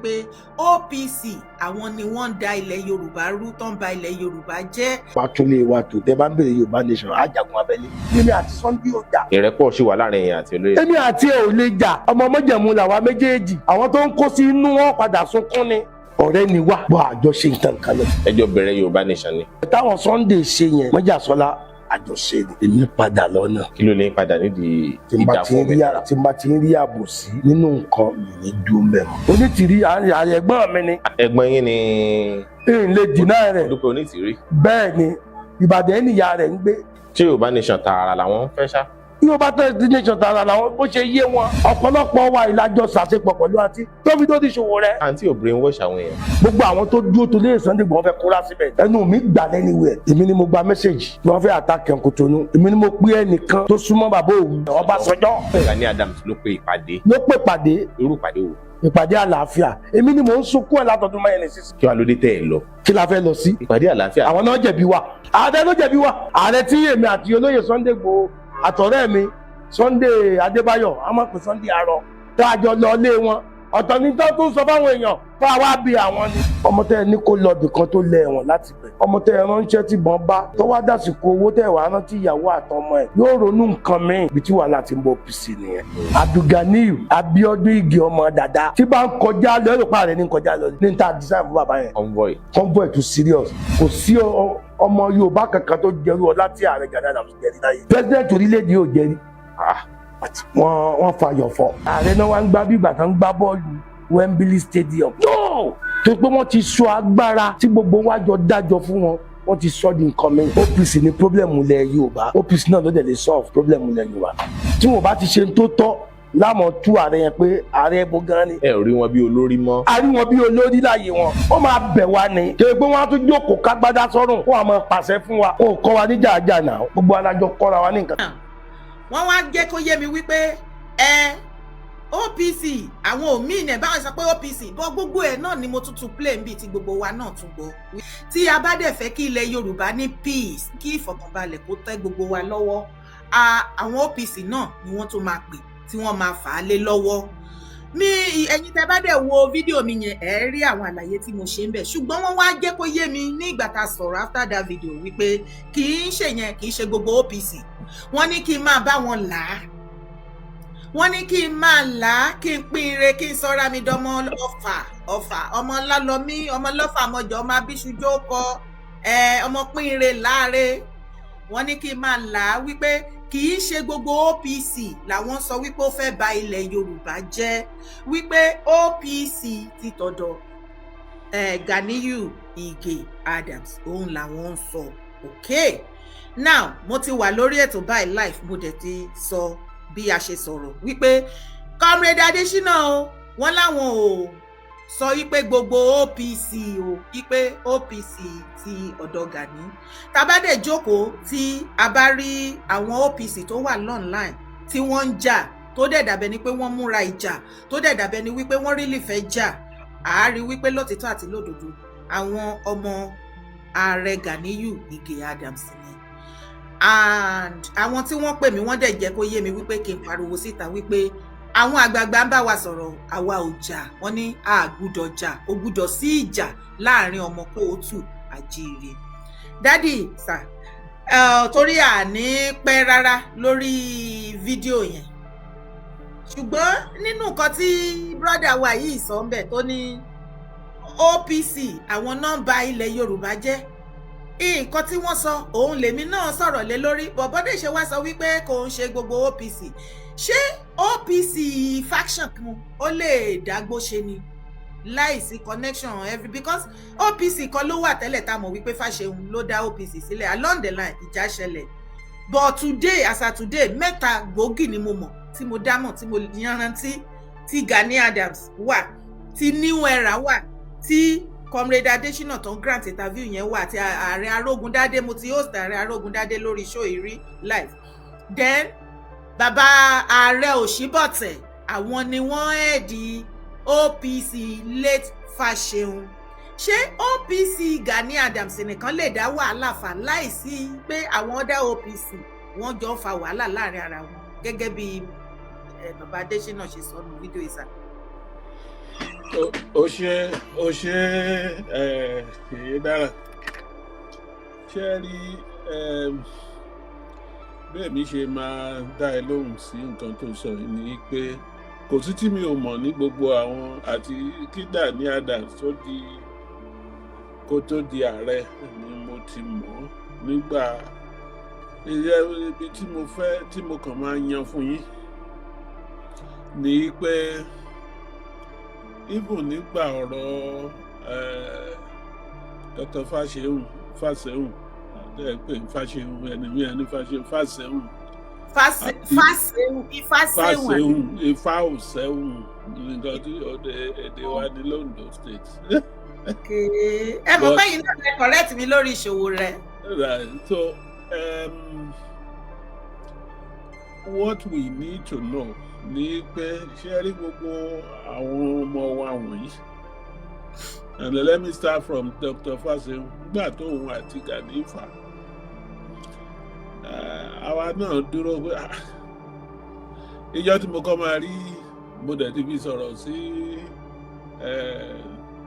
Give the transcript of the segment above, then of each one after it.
wípé OPC, àwọn ni wọ́n ń da ilẹ̀ Yorùbá rú, tó ń ba ilẹ̀ Yorùbá jẹ́. Pàtúlẹ̀ wa tó tẹ bá ń bèrè Yorùbá nation, ajagun abẹ́lé, èmi àti Sunday ò jà. Ìrẹ́pọ̀ sì wà láàrin èèyàn àti olóyè. Èmi àti ẹ ò lè jà, ọmọ mọ́jẹ̀mú làwa méjèèjì. Àwọn tó ń kó sí inú wọn padà sunkún ni. Ọ̀rẹ́ ni wá bọ́, àjọṣe nǹkan kan lọ. Ẹjọ́ bẹ̀rẹ̀ Yorùbá nation ni. Táwọn Sunday ṣe yẹn, mọ́jàsọ́lá, àjọṣe ni, èmi padà lọ́nà. Kí ló lè padà nídìí tí n bá ìjà ti fún ń rí òmìnira? Tí n bá ti ń rí àbòsí nínú nǹkan mi, ní dúró mẹ́mọ́. Onítìrí, ààrẹ ẹ̀gbọ́n mi ni. Ẹ̀gbọ́n yín ni? N lè dìnnà rẹ̀. Dúpẹ́ Onítìrí. Bẹ́ẹ̀ ni, Ìbàdàn níyà rẹ̀ ń gbé. Tí Yorùbá nation tààrà làwọn ń fẹ́ ṣá. Yóò bá tẹ̀ sí nation tààrà làwọn, bó ṣe yé wọn. Ọ̀pọ̀lọpọ̀ wa ìlàjọ ṣàṣepọ̀ pẹ̀lú àti tóbi tó ti ṣòwò rẹ̀. Àǹtí ò brainwash àwọn èèyàn? Gbogbo àwọn tó dúró tó lé Sunday Igboho fẹ́ kóra síbẹ̀. Ẹnu mi gbà lẹ́niwẹ̀, èmi ni mo gba message tí wọ́n fẹ́ attack Kòtónú. Èmi ni mo pé ẹnìkan tó súnmọ́ bàbá òun, Ọbásanjọ́. Gani Adams ló pe ìpàdé? Ló pè pàdé. Irú ìpàdé wo? Ìpàdé àlàáfíà. Èmi ni mò ń sunkún ẹ̀ látọdún 4 sísè. Kí wàá lóde tẹ́ ẹ lọ? Kí la fẹ́ lọ sí? Ìpàdé àlàáfíà. Àwọn náà jẹ̀bi wa, ààrẹ ló jẹ̀bi wa. Ààrẹ tí èmi àti olóyè Sunday Igboho àtọ̀rẹ́ mi Sunday Adébáyọ̀, a máa pè Sunday Arọ, tá a jọ lọ lé wọn, ọ̀tọ̀ ní tó tún sọ fáwọn èèyàn fún àwa bí àwọn ni. Ọmọ tẹ ẹ ní kó lọ ibì kan tó lẹ ẹ̀wọ̀n láti bẹ̀, ọmọ tẹ ẹ ránṣẹ́ tí bọ́n bá tó wá dàsìkò owó tẹ wàá rántí ìyàwó àtọmọ ẹ, yóò ronú nǹkan míì. Ibi tí wàhálà ti ń bọ OPC nìyẹn. Abdulganiyu Abiodun Ige, ọmọ dada tí bá ń kọjá lọ, ẹrù pa rẹ ní kọjá lọ ní ta design fún bàbá yẹn. Convoy. Convoy too serious. Kò sí ọmọ Yorùbá kankan tó jẹrú ọlá tí ààrẹ Gani Adams jẹrí láyé. President orílẹ̀-èdè yóò jẹrí. Wọ́n fàyọ̀ fọ́ ààrẹ náà, wá ń gbá bí ìgbà tán ń gbá bọ́ọ̀lù Wembley Stadium. No, tó pé wọ́n ti sọ agbára tí gbogbo wa jọ dájọ́ fún wọn, wọ́n ti sọ di nǹkan mi. OPC ní problem ilẹ̀ Yorùbá, OPC náà ló dẹ̀ lè solve problem ilẹ̀ Yorùbá. Tí wọn bá ti ṣe tó tọ́ lámọ̀ tú ààrẹ yẹn pé ààrẹ ẹbọ gan ni. Ẹ ò rí wọn bí olórí mọ́. A rí wọn bí olórí láàyè wọn, ó máa bẹ̀ wá ni. Kí pé wọ́n á tún jókòó kágbádá sọ́rùn, wọ́n á máa pàṣẹ fún wa. Ó kọ́ wa ní jàjà náà, gbogbo alájọ kọ́ra wa ní nǹkan. Wọ́n wá jẹ́ kó yé mi wípé ẹ OPC, àwọn òmíì náà báwọn sọ pé OPC bọ́, gbogbo ẹ̀ náà ni mo tún play níbi tí gbogbo wa náà tún gbọ́. Tí a bá dẹ̀ fẹ́ kí ilẹ̀ Yorùbá ní peace, kí ìfọ̀kànbalẹ̀ kó tẹ́ gbogbo wa lọ́wọ́, àwọn OPC náà ni wọ́n tún máa pè tí wọ́n máa fà á lé lọ́wọ́ mi. Ẹ̀yin tẹ́ bá dẹ̀ wo fídíò mi yẹn, ẹ rí àwọn àlàyé tí mo ṣe ń bẹ̀. Ṣùgbọ́n wọ́n wá jẹ́ kó yé mi ní ìgbà tá a sọ̀rọ̀ after that video wípé kì í ṣe yẹn, kì í ṣe gbogbo OPC. Wọ́n ní kí n máa bá wọn là á, wọ́n ní kí n máa là á, kí n pín ire, kí n sọra mi dọmọ Ọ̀fà. Ọ̀fà ọmọ lálọmí, ọmọ lọ́fà mọjọ, ọmọ abíṣújó kọ ẹ, ọmọ pín ire láre. Wọ́n ní kí n máa là á wípé kì í ṣe gbogbo OPC làwọn sọ wípé ó fẹ́ ba ilẹ̀ Yorùbá jẹ́, wípé OPC ti tọ̀dọ̀ Ganiyu Ige Adams òun làwọn ń sọ. Okay, now mo ti wà lórí ètò báyìí live, mo dẹ̀ ti sọ bí a ṣe sọ̀rọ̀ wípé Comrade Adésínà o, wọ́n láwọn ò sọ wípé gbogbo OPC o, wípé OPC ti ọ̀dọ̀ Gani. Tá bá dẹ̀ jókòó, tí a bá rí àwọn OPC tó wà online tí wọ́n ń jà, tó dẹ̀ dàbẹ̀ ni pé wọ́n múra ìjà, tó dẹ̀ dàbẹ̀ ni wípé wọ́n rí lè fẹ́ jà, àá rí wípé lótìtọ́ àti lódodo, àwọn ọmọ ààrẹ Ganiyu Ige Adams ni. And àwọn tí wọ́n pè mí, wọ́n dẹ̀ jẹ́ kó yé mi wípé kí n pariwo síta wípé àwọn àgbààgbà ń bá wa sọ̀rọ̀, àwa ò jà. Wọ́n ní a gbúdọ̀ jà, ó gbúdọ̀ sí ìjà láàrin ọmọ kóòtù àjíire. Daddy sir, torí àní pẹ́ rárá lórí fídíò yẹn, ṣùgbọ́n nínú nǹkan tí brother wa yìí sọ ń bẹ̀ tó ní OPC àwọn náà ń ba ilẹ̀ Yorùbá jẹ́, nǹkan tí wọ́n sọ òun lèmi náà sọ̀rọ̀ lé lórí. Bọ̀bọ́dé ṣe wá sọ wípé kò ń ṣe gbogbo OPC. Ṣé OPC faction kan ó lè dágbó ṣe ni láìsí connection every? Because OPC kan ló wà tẹ́lẹ̀ tá a mọ̀ wípé Fáṣẹ̀hùn ló dá OPC sílẹ̀. Along the line, ìjà ṣẹlẹ̀, but today, as at today, mẹ́ta gbòógì ni mo mọ̀, tí mo dá mọ̀, tí mo yanrantí, tí Gani Adams wà, tí New Era wà, tí Comrade Adesina tó ń grant interview yẹn wà, àti ààrẹ Arógundádé. Mo ti host ààrẹ Arógundádé lórí show ìrí live. Then bàbá ààrẹ Òṣìbọ̀tẹ̀, àwọn ni wọ́n head OPC late Fáṣẹ̀hùn. Ṣé OPC Gani Adams nìkan lè dá wàhálà fà láìsí pé àwọn other OPC wọ́n jọ fa wàhálà láàrin ara wọn, gẹ́gẹ́ bí bàbá Adésínà ṣe sọ nínú fídíò ìsà? Ó ṣe, ó ṣe ẹ èyí dára. Ṣé ẹ rí bí èmi ṣe máa dá ẹ lóhùn sí nǹkan tó sọ yìí ni pé kò sí tí mi ò mọ̀ ní gbogbo àwọn àti kí Gani Adams tó di, kó tó di ààrẹ ni mo ti mọ̀ ọ́. Nígbà iye ibi tí mo fẹ́ tí mo kàn máa yan fún yín ni pé even nígbà ọ̀rọ̀ Dr. Fáṣẹ̀hùn, Fáṣẹ̀hùn àti pé Fáṣẹ̀hùn, ẹni mi ẹni Fáṣẹ̀hùn, Fáṣẹ̀hùn. Àti Fáṣẹ̀hùn, Ifáṣẹ̀hùn. Fáṣẹ̀hùn, Ifá òṣẹ̀hùn, nǹkan tí ọdẹ èdè wa ní l'Ondo State. Okay. Ẹ mọ̀ But pé yìí náà lẹ correct mi lórí ìṣòwò rẹ. Right, so what we need to know ni pé, ṣé ẹ rí gbogbo àwọn ọmọ wa wọ̀nyí, and let me start from Dr. Fáṣẹ̀hùn. Nígbà tóun àti Gani fà, àwa náà dúró pé, ah, ìjọ tí mo kọ́ máa rí, mo dẹ̀ ti fi sọ̀rọ̀ sí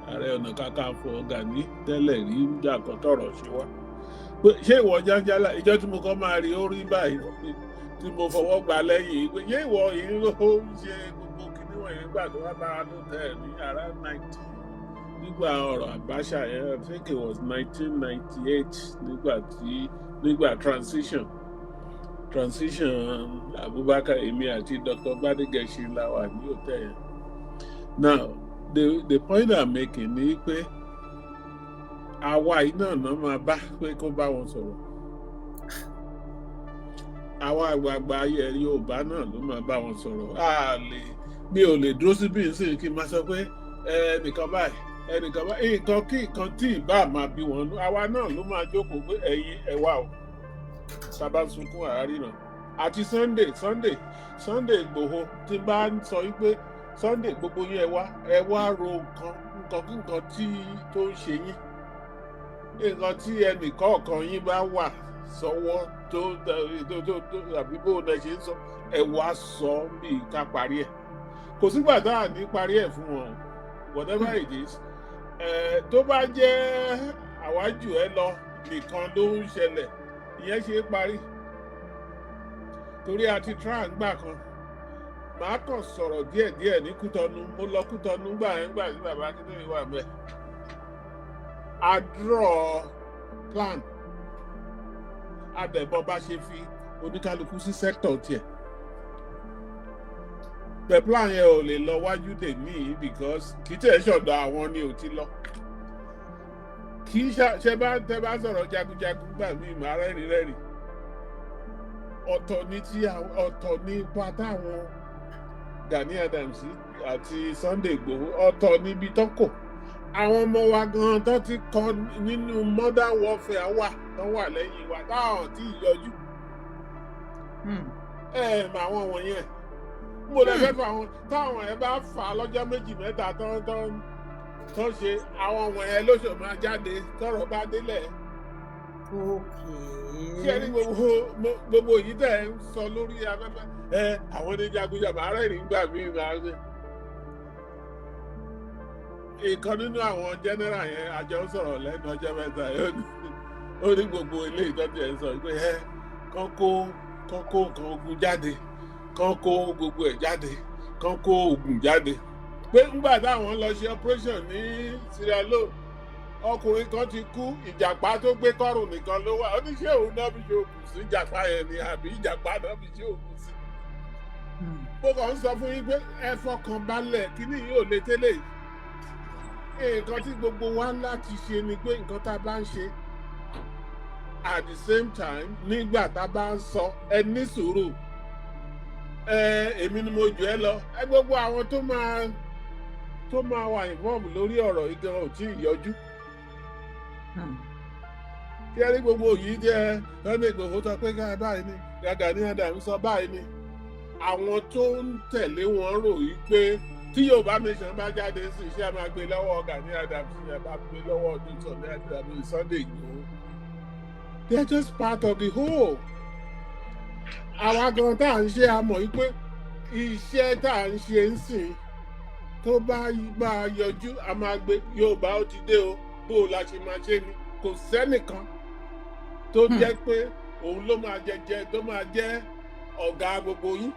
Ààrẹ Ọ̀nà Kakanfò Gani tẹ́lẹ̀ rí nígbà kan tọ̀rọ̀ ṣe wá pé, ṣé ìwọ jájálá, ìjọ tí mo kọ́ máa rí, ó rí báyìí tí mo fọwọ́ gbà lẹ́yìn pé, ṣé ìwọ yìí ló ń ṣe gbogbo kinní wọ̀nyí nígbà tó wá bá wa ló tẹ̀ ní around 19 nígbà ọ̀rọ̀ Abacha yẹn? I think it was 1998, nígbà tí nígbà transition Abubakar, èmi àti Dr. Gbadegesin la wà ní hotel yẹn. Now, the point I'm making ni pé àwa yìí náà náà máa bá pé kó bá wọn sọ̀rọ̀. Àwa àgbààgbà ayé Yorùbá náà ló máa bá wọn sọ̀rọ̀. A lè, mi ò lè dúró síbí nísìnyí kí n máa sọ pé ẹnìkan báyìí, ẹnìkan báyìí, nǹkan kí nǹkan tí ì bá máa bí wọn nú, àwa náà ló máa jókòó pé, ẹ̀yin ẹ wá o, sábà ń sunkún àárín náà. Àti Sunday Ìgbòho, tí bá ń sọ wípé Sunday, gbogbo yín, ẹ wá, ẹ wá ro nǹkan, nǹkan kí nǹkan tí tó ń ṣe yín, nǹkan tí ẹnì kọ̀ọ̀kan yín bá wà sọ́wọ́ tó àbí bó lẹ ṣe ń sọ, ẹ wá sọ bí ká parí ẹ̀. Kò sígbà tá à ní parí ẹ̀ fún wọn, whatever it is. Ẹ tó bá jẹ́ àwájú ẹ lọ nìkan ló ń ṣẹlẹ̀, ìyẹn ṣe é parí torí a ti try gbà kan. Màá kàn sọ̀rọ̀ díẹ̀díẹ̀ ní Kútọ́nù. Mo lọ Kútọ́nù gbà yẹn, gbà tí bàbá Akíntóyè wà mẹ́. A draw plan, a dẹ̀ bọ́ bá ṣe fi oníkálukú sí sector tiẹ̀. The plan yẹn ò lè lọ wájú dè ní because kì í tẹ̀ ṣọ̀dọ̀ àwọn ni ò ti lọ. Kì í ṣe bá tẹ bá sọ̀rọ̀ jagunjagun gbà mí, màá rẹ́rìn rẹ́rìn. Ọ̀tọ̀ ní tí ọ̀tọ̀ ní ipa táwọn Gani Adams àti Sunday Igboho, ọ̀tọ̀ níbi tó kò àwọn ọmọ wa gan tó ti kọ nínú modern warfare wà tó wà lẹ́yìn wa táwọn tí ì yọjú. Ẹ mà àwọn wọ̀nyẹn, mo lè fẹ́ fà wọn. Táwọn ẹ bá fà á lọ́jọ́ méjì mẹ́ta tán tán tán ṣe, àwọn wọ̀nyẹn lóṣù máa jáde tọ́rọ̀ bá délẹ̀. Ṣé ẹ ní gbogbo yìí tẹ̀ ń sọ lórí afẹ́fẹ́ ẹ, àwọn ní jagunjagun àárẹ̀ nígbà míì máa ń ṣe. Ìkan nínú àwọn general yẹn, àjọ ń sọ̀rọ̀ lẹ́nu ọjọ́ mẹ́ta yìí, ó ní gbogbo ilé ìtọ́jú ẹ̀ ń sọ pé ẹ kán kó nǹkan ogun jáde, kán kó gbogbo ẹ̀ jáde, kán kó oògùn jáde, pé ńgbà táwọn lọ ṣe operation ní Sierra Leone, ọkùnrin kan ti kú, ìjàpá tó gbé kọ́rùn nìkan ló wà. Ó ní ṣé òun náà fi ṣe oògùn sí ìjàpá yẹn ni àbí ìjàpá náà fi ṣe oògùn sí? Mo kàn ń sọ fún yín pé ẹ fọkàn balẹ̀, kíní yìí ò lè tẹ́lẹ̀. Nǹkan tí gbogbo wa láti ṣe ni pé nǹkan tá a bá ń ṣe at the same time, nígbà tá a bá ń sọ, ẹ ní sùúrù. Ẹ èmi ni mo jù ẹ lọ, ẹ gbogbo àwọn tó máa wà involve lórí ọ̀rọ̀ yìí gan ò tí ì yọjú. Kí ẹ rí gbogbo yìí jẹ́ Sunday Igboho sọ pé ká báyìí ni, Gani Adams sọ báyìí ni, àwọn tó ń tẹ̀lé wọn rò yìí pé tí Yorùbá Nation bá jáde sí iṣẹ́, máa gbé lọ́wọ́ Gani Adams, ṣe máa gbé lọ́wọ́ ọdún Sunday Adams, Sunday Igboho. They are just part of the whole. Àwa gan tá à ń ṣe, a mọ̀ yìí pé iṣẹ́ tá à ń ṣe ń sìn Tó bá máa yọjú, a máa gbé Yorùbá ó ti dé o, bó o la ṣe máa ṣe ni. Kò sẹ́nìkan tó jẹ́ pé òun ló máa jẹjẹ tó máa jẹ́ ọ̀gá gbogbo yín.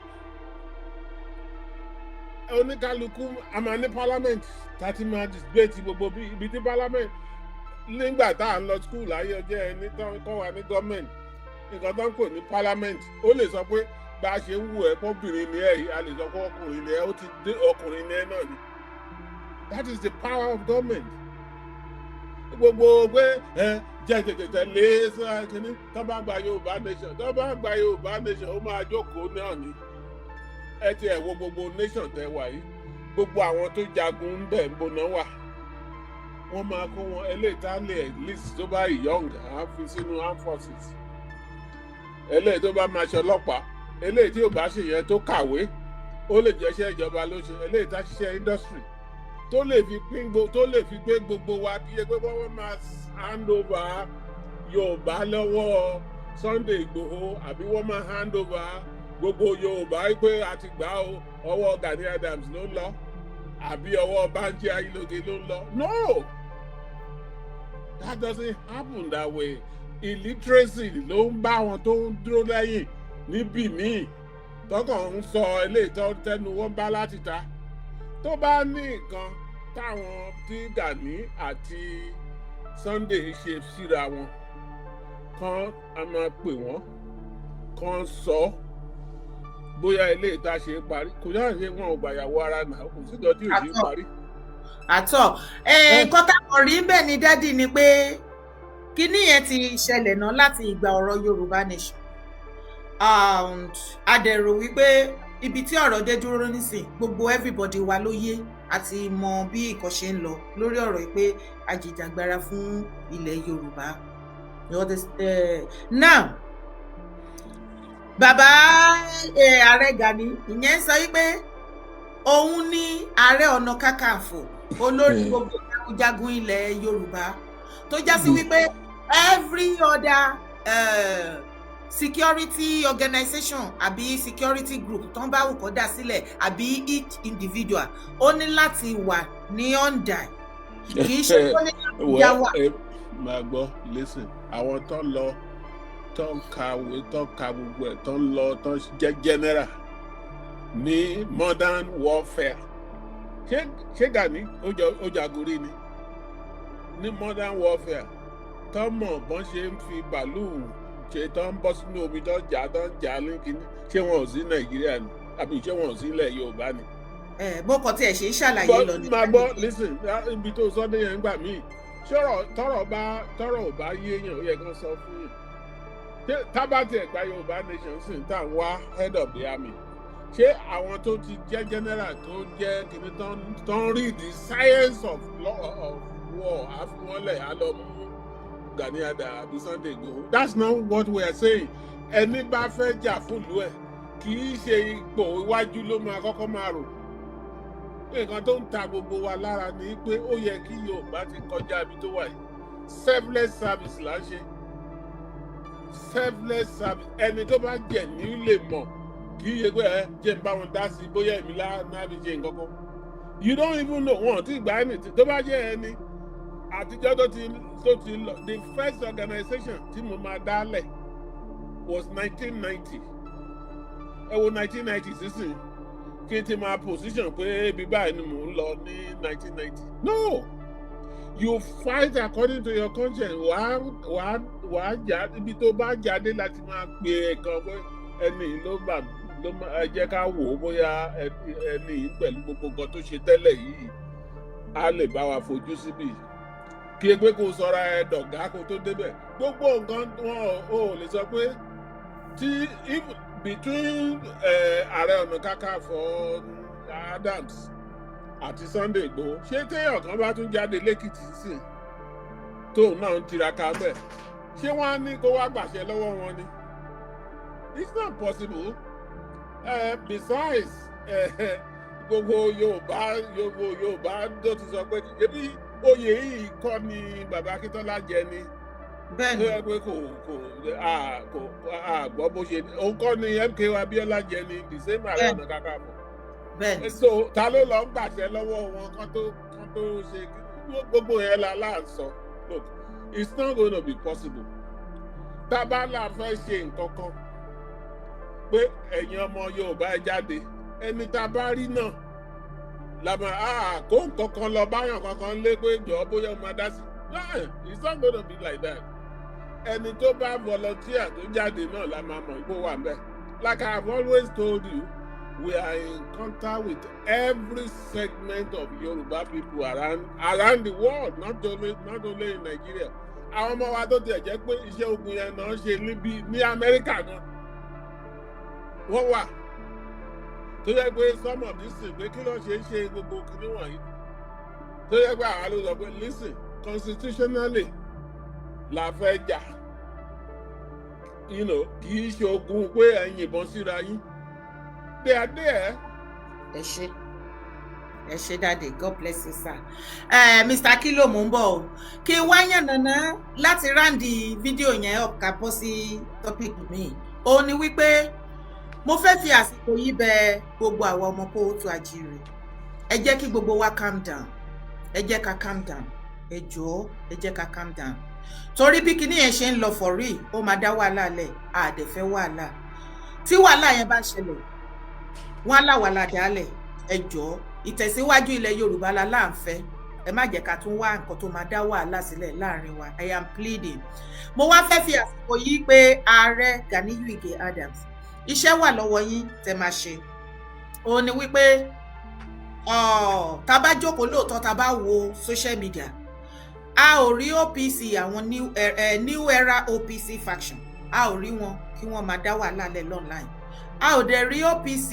Oníkálukú, a máa ní parliament tá a ti máa debate gbogbo bí ibi tí parliament. Nígbà tá à ń lọ school láyé ọjọ́, ẹni tó ń kọ́ wa ní gọ́ọ̀mẹ̀ntì, nǹkan tó ń pè ní parliament, ó lè sọ pé bá a ṣe ń wù ẹ́ pọ́bìnrin ni ẹ́ yìí, a lè sọ pé ọkùnrin ni ẹ́, ó ti dé, ọkùnrin ni ẹ́ náà ni. That is the power of government. Gbogbo pé ẹ jẹjẹjẹjẹ lé kínní, tó bá gba Yorùbá nation, tó bá gba Yorùbá nation, ó máa jókòó náà ni. Ẹ ti ẹ̀ wo gbogbo nation tẹ wà yìí, gbogbo àwọn tó jagun ń bẹ̀ ń boná wà, wọ́n máa kó wọn. Eléyìí tá lè list tó bá young, á fi sínú armed forces. Eléyìí tó bá máa ṣe ọlọ́pàá, eléyìí tí ò bá ṣe yẹn tó kàwé, ó lè jẹ́ṣẹ́ ìjọba ló ṣe, eléyìí tá ṣiṣẹ́ industry tó lè fi pín tó lè fi gbé gbogbo wa. Kí ẹ pé wọ́n máa hand over Yorùbá lọ́wọ́ Sunday Igboho, àbí wọ́n máa hand over gbogbo Yorùbá pé a ti gbà ó, ọwọ́ Gani Adams ló ń lọ àbí ọwọ́ Banji Ayílóge ló ń lọ? No, that doesn't happen that way. Illiteracy ló ń bá wọn tó ń dúró lẹ́yìn níbí míì tọkàn ń sọ eléyìí tó tẹnu wọn bá láti ta. Tó bá ní nǹkan táwọn tí Gani àti Sunday ṣe síra wọn kan, a máa pè wọ́n kan sọ bóyá eléyìí tá a ṣe parí. Kò dáhùn ṣe wọn ò gbàyàwó ara nà, kò sí ìjọ tí ò ṣe parí. Àtọ nǹkan táwọn rí bẹ́ẹ̀ ni, daddy, ni pé kinní yẹn ti ṣẹlẹ̀ náà láti ìgbà ọ̀rọ̀ Yorùbá nation, and a dẹ̀ rò wípé ibi tí ọ̀rọ̀ dé dúró nísìn, gbogbo everybody wa ló yé àti mọ bí nǹkan ṣe ń lọ lórí ọ̀rọ̀ yìí pé ajìjàgbara fún ilẹ̀ Yorùbá. Now, bàbá ààrẹ Gani, ìyẹn ń sọ wípé òun ní Ààrẹ Ọ̀nà Kakanfò, olórí gbogbo jagunjagun ilẹ̀ Yorùbá, tó já sí wípé every other security organization àbí security group tó ń bá wù kó dá sílẹ̀ àbí each individual, ó ní láti wà ní under, kì í ṣe kó ní láti já wà. Máa gbọ́, listen, àwọn tó ń lọ, tó ń kàwé, tó ń ka gbogbo ẹ̀, tó ń lọ, tó ń jẹ́ general ní modern warfare, ṣé Gani ó jagun rí ni ní modern warfare, tó mọ̀ bọ́n ṣe ń fi bàálù ṣe, tó ń bọ́ sínú omi, tó ń jà, tó ń jà ní kínní, ṣé wọn ò sí Nàìjíríà ni àbí ṣé wọn ò sí ilẹ̀ Yorùbá ni? Ẹ bó kàn tiẹ̀ ṣe ń ṣàlàyé lọ ní. Máa gbọ́, listen, ibi tó sọ dé yẹn gbà míì, ṣọ́rọ̀ tọ́rọ̀ bá tọ́rọ̀ ò bá yéèyàn, ó yẹ kán sọ fún yàn. Tábà tiẹ̀ gba Yorùbá nation sì ń tà ń wá head of the army, ṣé àwọn tó ti jẹ́ general, tó jẹ́ kìnìún, tó ń read the science of law of war, àfiwọ́nlẹ̀ á lọ mú Gani Adams àbí Sunday Igboho? That's not what we are saying. Ẹni bá fẹ́ jà fúnlùú ẹ̀, kì í ṣe ipò iwájú ló máa kọ́kọ́ máa rò. Nǹkan tó ń ta gbogbo wa lára ni pé ó yẹ kí Yorùbá ti kọjá ibi tó wà yìí. Selfless service là ń ṣe, selfless service. Ẹni tó bá jẹ̀ ní lè mọ̀. Kì í ṣe pé ẹ jẹ́ ń bá wọn dá sí, bóyá èmi náà fi ṣe nǹkan kan. You don't even know wọn tí gbà ẹni tó bá jẹ́ ẹni àtijọ́ tó ti lọ. The first organization tí mo máa dálẹ̀ was 1990. Ẹ wo 1990 sísìn, kí n ti máa position pé ibi báyìí ni mò ń lọ ní 1990. No, you fight according to your conscience. Wàá jà ibi tó bá jáde láti máa pe ẹ̀kan pé ẹni yìí ló bà ló máa ẹ jẹ́ ká wò ó, bóyá ẹni yìí pẹ̀lú gbogbo nǹkan tó ṣe tẹ́lẹ̀ yìí, á lè bá wa fojú síbì. Kí ẹ pé kó sọra ẹ dọ̀gá kó tó débẹ̀. Gbogbo nǹkan wọn ò lè sọ pé tí if between Ààrẹ Ọ̀nà Kakanfò Adams àti Sunday Igboho, ṣé téèyàn kan bá tún jáde lẹ́kìtì sí tóun náà ń tiraka bẹ́ẹ̀, ṣé wọ́n á ní kó wá gbàṣẹ lọ́wọ́ wọn ni? It's not possible. Besides, gbogbo Yorùbá, gbogbo Yorùbá tó ti sọ pé ebi oyè yìí kọ́ ni bàbá Akíntọ́lá jẹ ni. Bẹ́ẹ̀ni. Tó yẹ pé kò a gbọ́ bó ṣe òun kọ́ ni MKO Abiola jẹ ni, the same Ààrẹ Ọ̀nà Kakanfò. Bẹ́ẹ̀ni. So ta ló lọ ń gbàṣẹ lọ́wọ́ wọn kán tó ṣe gbogbo yẹn la láà sọ? Look, it's not going to be possible. Tá a bá là fẹ́ ṣe nǹkan kan pé ẹ̀yin ọmọ Yorùbá, ẹ jáde, ẹni tá a bá rí náà la máa kó nǹkan kan lọ báyọ̀ kankan lé pé jọ bóyá ó máa dá sí. No, it's not going to be like that. Ẹni tó bá volunteer tó jáde náà la máa mọ̀ ipò wà ńbẹ̀. Like I have always told you, we are in contact with every segment of Yoruba people around the world, not only in Nigeria. Àwọn ọmọ wa tó tiẹ̀ jẹ́ pé iṣẹ́ ogun yẹn náà ṣe níbi ní Amẹ́ríkà gan, wọ́n wà tó jẹ́ pé some of this thing pé kí ló ṣe ń ṣe gbogbo kinní wọ̀nyí, tó jẹ́ pé àwa ló sọ pé, listen, constitutionally la fẹ́ jà, kì í ṣe ogun pé ẹ yìnbọn síra yín. They are there. Ẹ ṣé, ẹ ṣé, Daddy. God bless you, sir. Mr. Kilo, mò ń bọ̀ o. Kí n wá yànnàná láti round fídíò yẹn up, ká bọ́ sí topic mi. Òun ni wípé mo fẹ́ fi àsìkò yìí bẹ̀ gbogbo àwọn ọmọ káàárọ̀ oòjíire. Ẹ jẹ́ kí gbogbo wa calm down. Ẹ jẹ́ ká calm down. Ẹ jọ̀ọ́, ẹ jẹ́ ká calm down, torí bí kinní yẹn ṣe ń lọ for real, ó máa dá wàhálà lẹ̀. A dẹ̀ fẹ́ wàhálà. Tí wàhálà yẹn bá ṣẹlẹ̀, wọ́n á láwàhálà dálẹ̀. Ẹ jọ̀ọ́, ìtẹ̀síwájú ilẹ̀ Yorùbá la là ń fẹ́. Ẹ má jẹ́ ká tún wá nǹkan tó máa dá wàhálà sílẹ̀ láàrin wa. I am pleading. Mo wá fẹ́ fi àsìkò yìí pé Ààrẹ Ganiyu Ige Adams, iṣẹ́ wà lọ́wọ́ yín tẹ́ máa ṣe. Òun ni wípé tá a bá jókòó lóòótọ́, tá a bá wo social media, a ò rí OPC, àwọn new era OPC faction, a ò rí wọn kí wọ́n máa dá wàhálà lẹ̀ online. A ò dẹ̀ rí OPC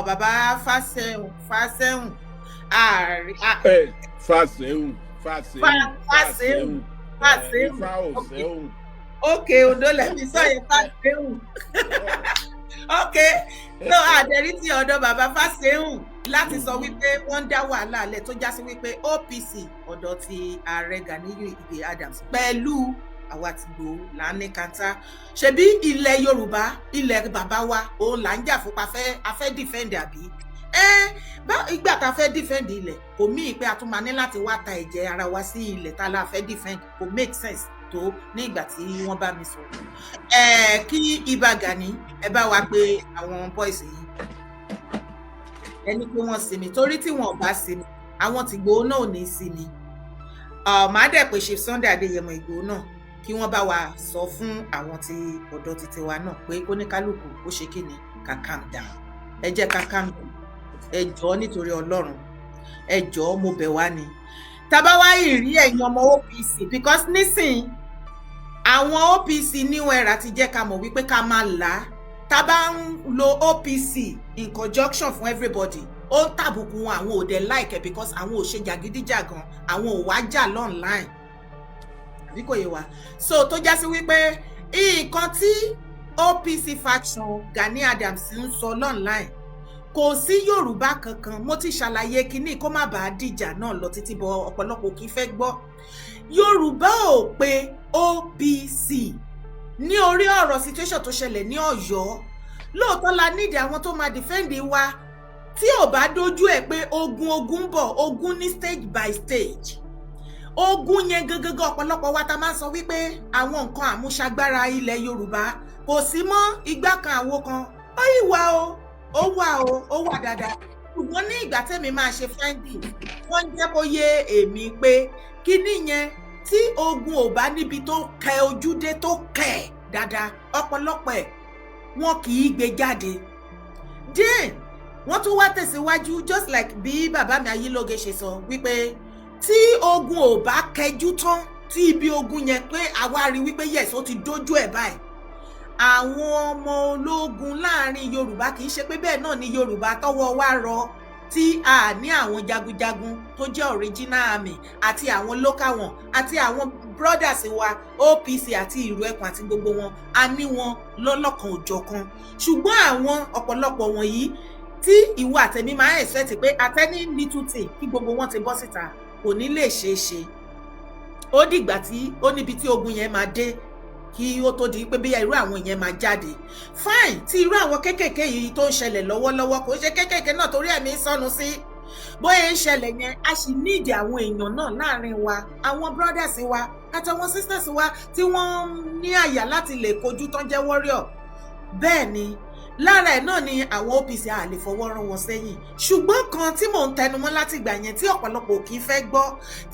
bàbá Fásẹ̀hùn Fásẹ̀hùn. Fásẹ̀hùn, Fásẹ̀hùn. Fásẹ̀hùn, Fásẹ̀hùn. Ok, Ondo lẹ́mi sọ yẹn, Fásẹ̀hùn. Ok, so àdẹ̀rí ti ọ̀dọ̀ bàbá Fásẹ̀hùn láti sọ wípé wọ́n ń dá wàhálà lẹ̀, tó já sí wípé OPC ọ̀dọ̀ ti Ààrẹ Ganiyu Ige Adams pẹ̀lú àwa ti Ìgbòho là ń ní kanta. Ṣebí ilẹ̀ Yorùbá, ilẹ̀ bàbá wa, òun là ń jà fún pa fẹ́ a fẹ́ defend, àbí? Ẹ bá ìgbà tá a fẹ́ defend ilẹ̀, kò mí pé a tún máa ní láti wá ta ẹ̀jẹ̀ ara wa sí ilẹ̀ tá a la fẹ́ defend. Kò make sense tó. Ní ìgbà tí wọ́n bá mi sọ̀rọ̀, ẹ kí Ìbà Gani, ẹ bá wa pé àwọn boys yìí, ẹni pé wọ́n sinmi, torí tí wọn ò bá sinmi, àwọn tí Ìgbòho náà ò ní sinmi. Màá dẹ̀ pé Chief Sunday Adéyẹmọ Ìgbòho náà kí wọ́n bá wa sọ fún àwọn tí ọ̀dọ́ títí wa náà pé kóníkálukú ó ṣe kí ni, ká calm down. Ẹ jẹ́ ká calm down. Ẹ jọ̀ọ́, nítorí Ọlọ́run, ẹ jọ̀ọ́, mo bẹ̀ wá ni. Tàbá wá ìrí ẹ̀yin ọmọ OPC, because nísìn àwọn OPC new era ti jẹ́ ká mọ̀ wípé ká máa là á. Tá bá ń lo OPC in conjunction fún everybody, ó ń tàbùkù wọn. Àwọn ò dẹ̀ like ẹ̀ because àwọn ò ṣe jàgídíjàgan, àwọn ò wá jà online, àbí kò yé wa? So tó já sí wípé nǹkan tí OPC faction Gani Adams ń sọ online, kò sí Yorùbá kankan. Mo ti ṣàlàyé kínní kó má bàa dìjà náà lọ títí bọ. Ọ̀pọ̀lọpọ̀ kì í fẹ́ gbọ́. Yorùbá ò pé OPC ní orí ọ̀rọ̀ situation tó ṣẹlẹ̀ ní Ọ̀yọ́. Lóòótọ́ la nídìí àwọn tó máa defend wa. Tí ò bá dójú ẹ̀ pé ogun, ogun ń bọ̀, ogun ní stage by stage, ogun yẹn gangan. Ọ̀pọ̀lọpọ̀ wa ta máa ń sọ wípé àwọn nǹkan àmúṣagbára ilẹ̀ Yorùbá kò sí mọ́, igbá kan, àwo kan, ó yìí wà o, ó wà o, ó wà dáadáa. Ṣùgbọ́n ní ìgbà tẹ́mi máa ṣe finding, wọ́n ń jẹ́ kó yé èmi pé kíní yẹn, tí ogun ò bá níbi tó kẹ ojúdé, tó kẹ dáadáa, ọ̀pọ̀lọpọ̀ ẹ̀ wọn kì í gbé jáde. Then wọ́n tún wá tẹ̀síwájú, just like bí bàbá mi Ayílóge ṣe sọ wípé tí ogun ò bá kẹjú tán, tí ibi ogun yẹn pé àwa rí wípé yes, ó ti dójú ẹ̀ báyìí, àwọn ọmọ ológun láàrin Yorùbá, kì í ṣe pé bẹ́ẹ̀ náà ni Yorùbá tọwọ́ wa rọ tí a ní àwọn jagunjagun tó jẹ́ original army àti àwọn local wọn àti àwọn brothers wa OPC àti Ìrù Ẹkùn àti gbogbo wọn, a ní wọn lọ́lọ́kan òjọ̀kan. Ṣùgbọ́n àwọn ọ̀pọ̀lọpọ̀ wọ̀nyí tí ìwọ àtẹ̀mí máa ń expect pé àtẹ́ní little thing kí gbogbo wọn ti bọ́ síta, kò ní lè ṣeé ṣe. Ó dìgbà tí ó níbi tí ogun yẹn máa dé. Kí ó tó di pé bí irú àwọn yẹn máa jáde, fine. Tí irú àwọn kéékèèké yìí tó ń ṣẹlẹ̀ lọ́wọ́lọ́wọ́, kò ṣe kéékèèké náà torí ẹ̀mí sọnù sí bóyá ń ṣẹlẹ̀ yẹn, a sì nídìí àwọn èèyàn náà láàrin wa, àwọn brothers wa àtàwọn sisters wa tí wọ́n ní àyà láti lè kojú tán jẹ́ warrior. Bẹ́ẹ̀ ni, lára ẹ̀ náà ni àwọn OPC, a lè fọwọ́ rán wọn sẹ́yìn. Ṣùgbọ́n kan tí mò ń tẹnumọ́ láti ìgbà yẹn tí ọ̀pọ̀lọpọ̀ kì í fẹ́ gbọ́,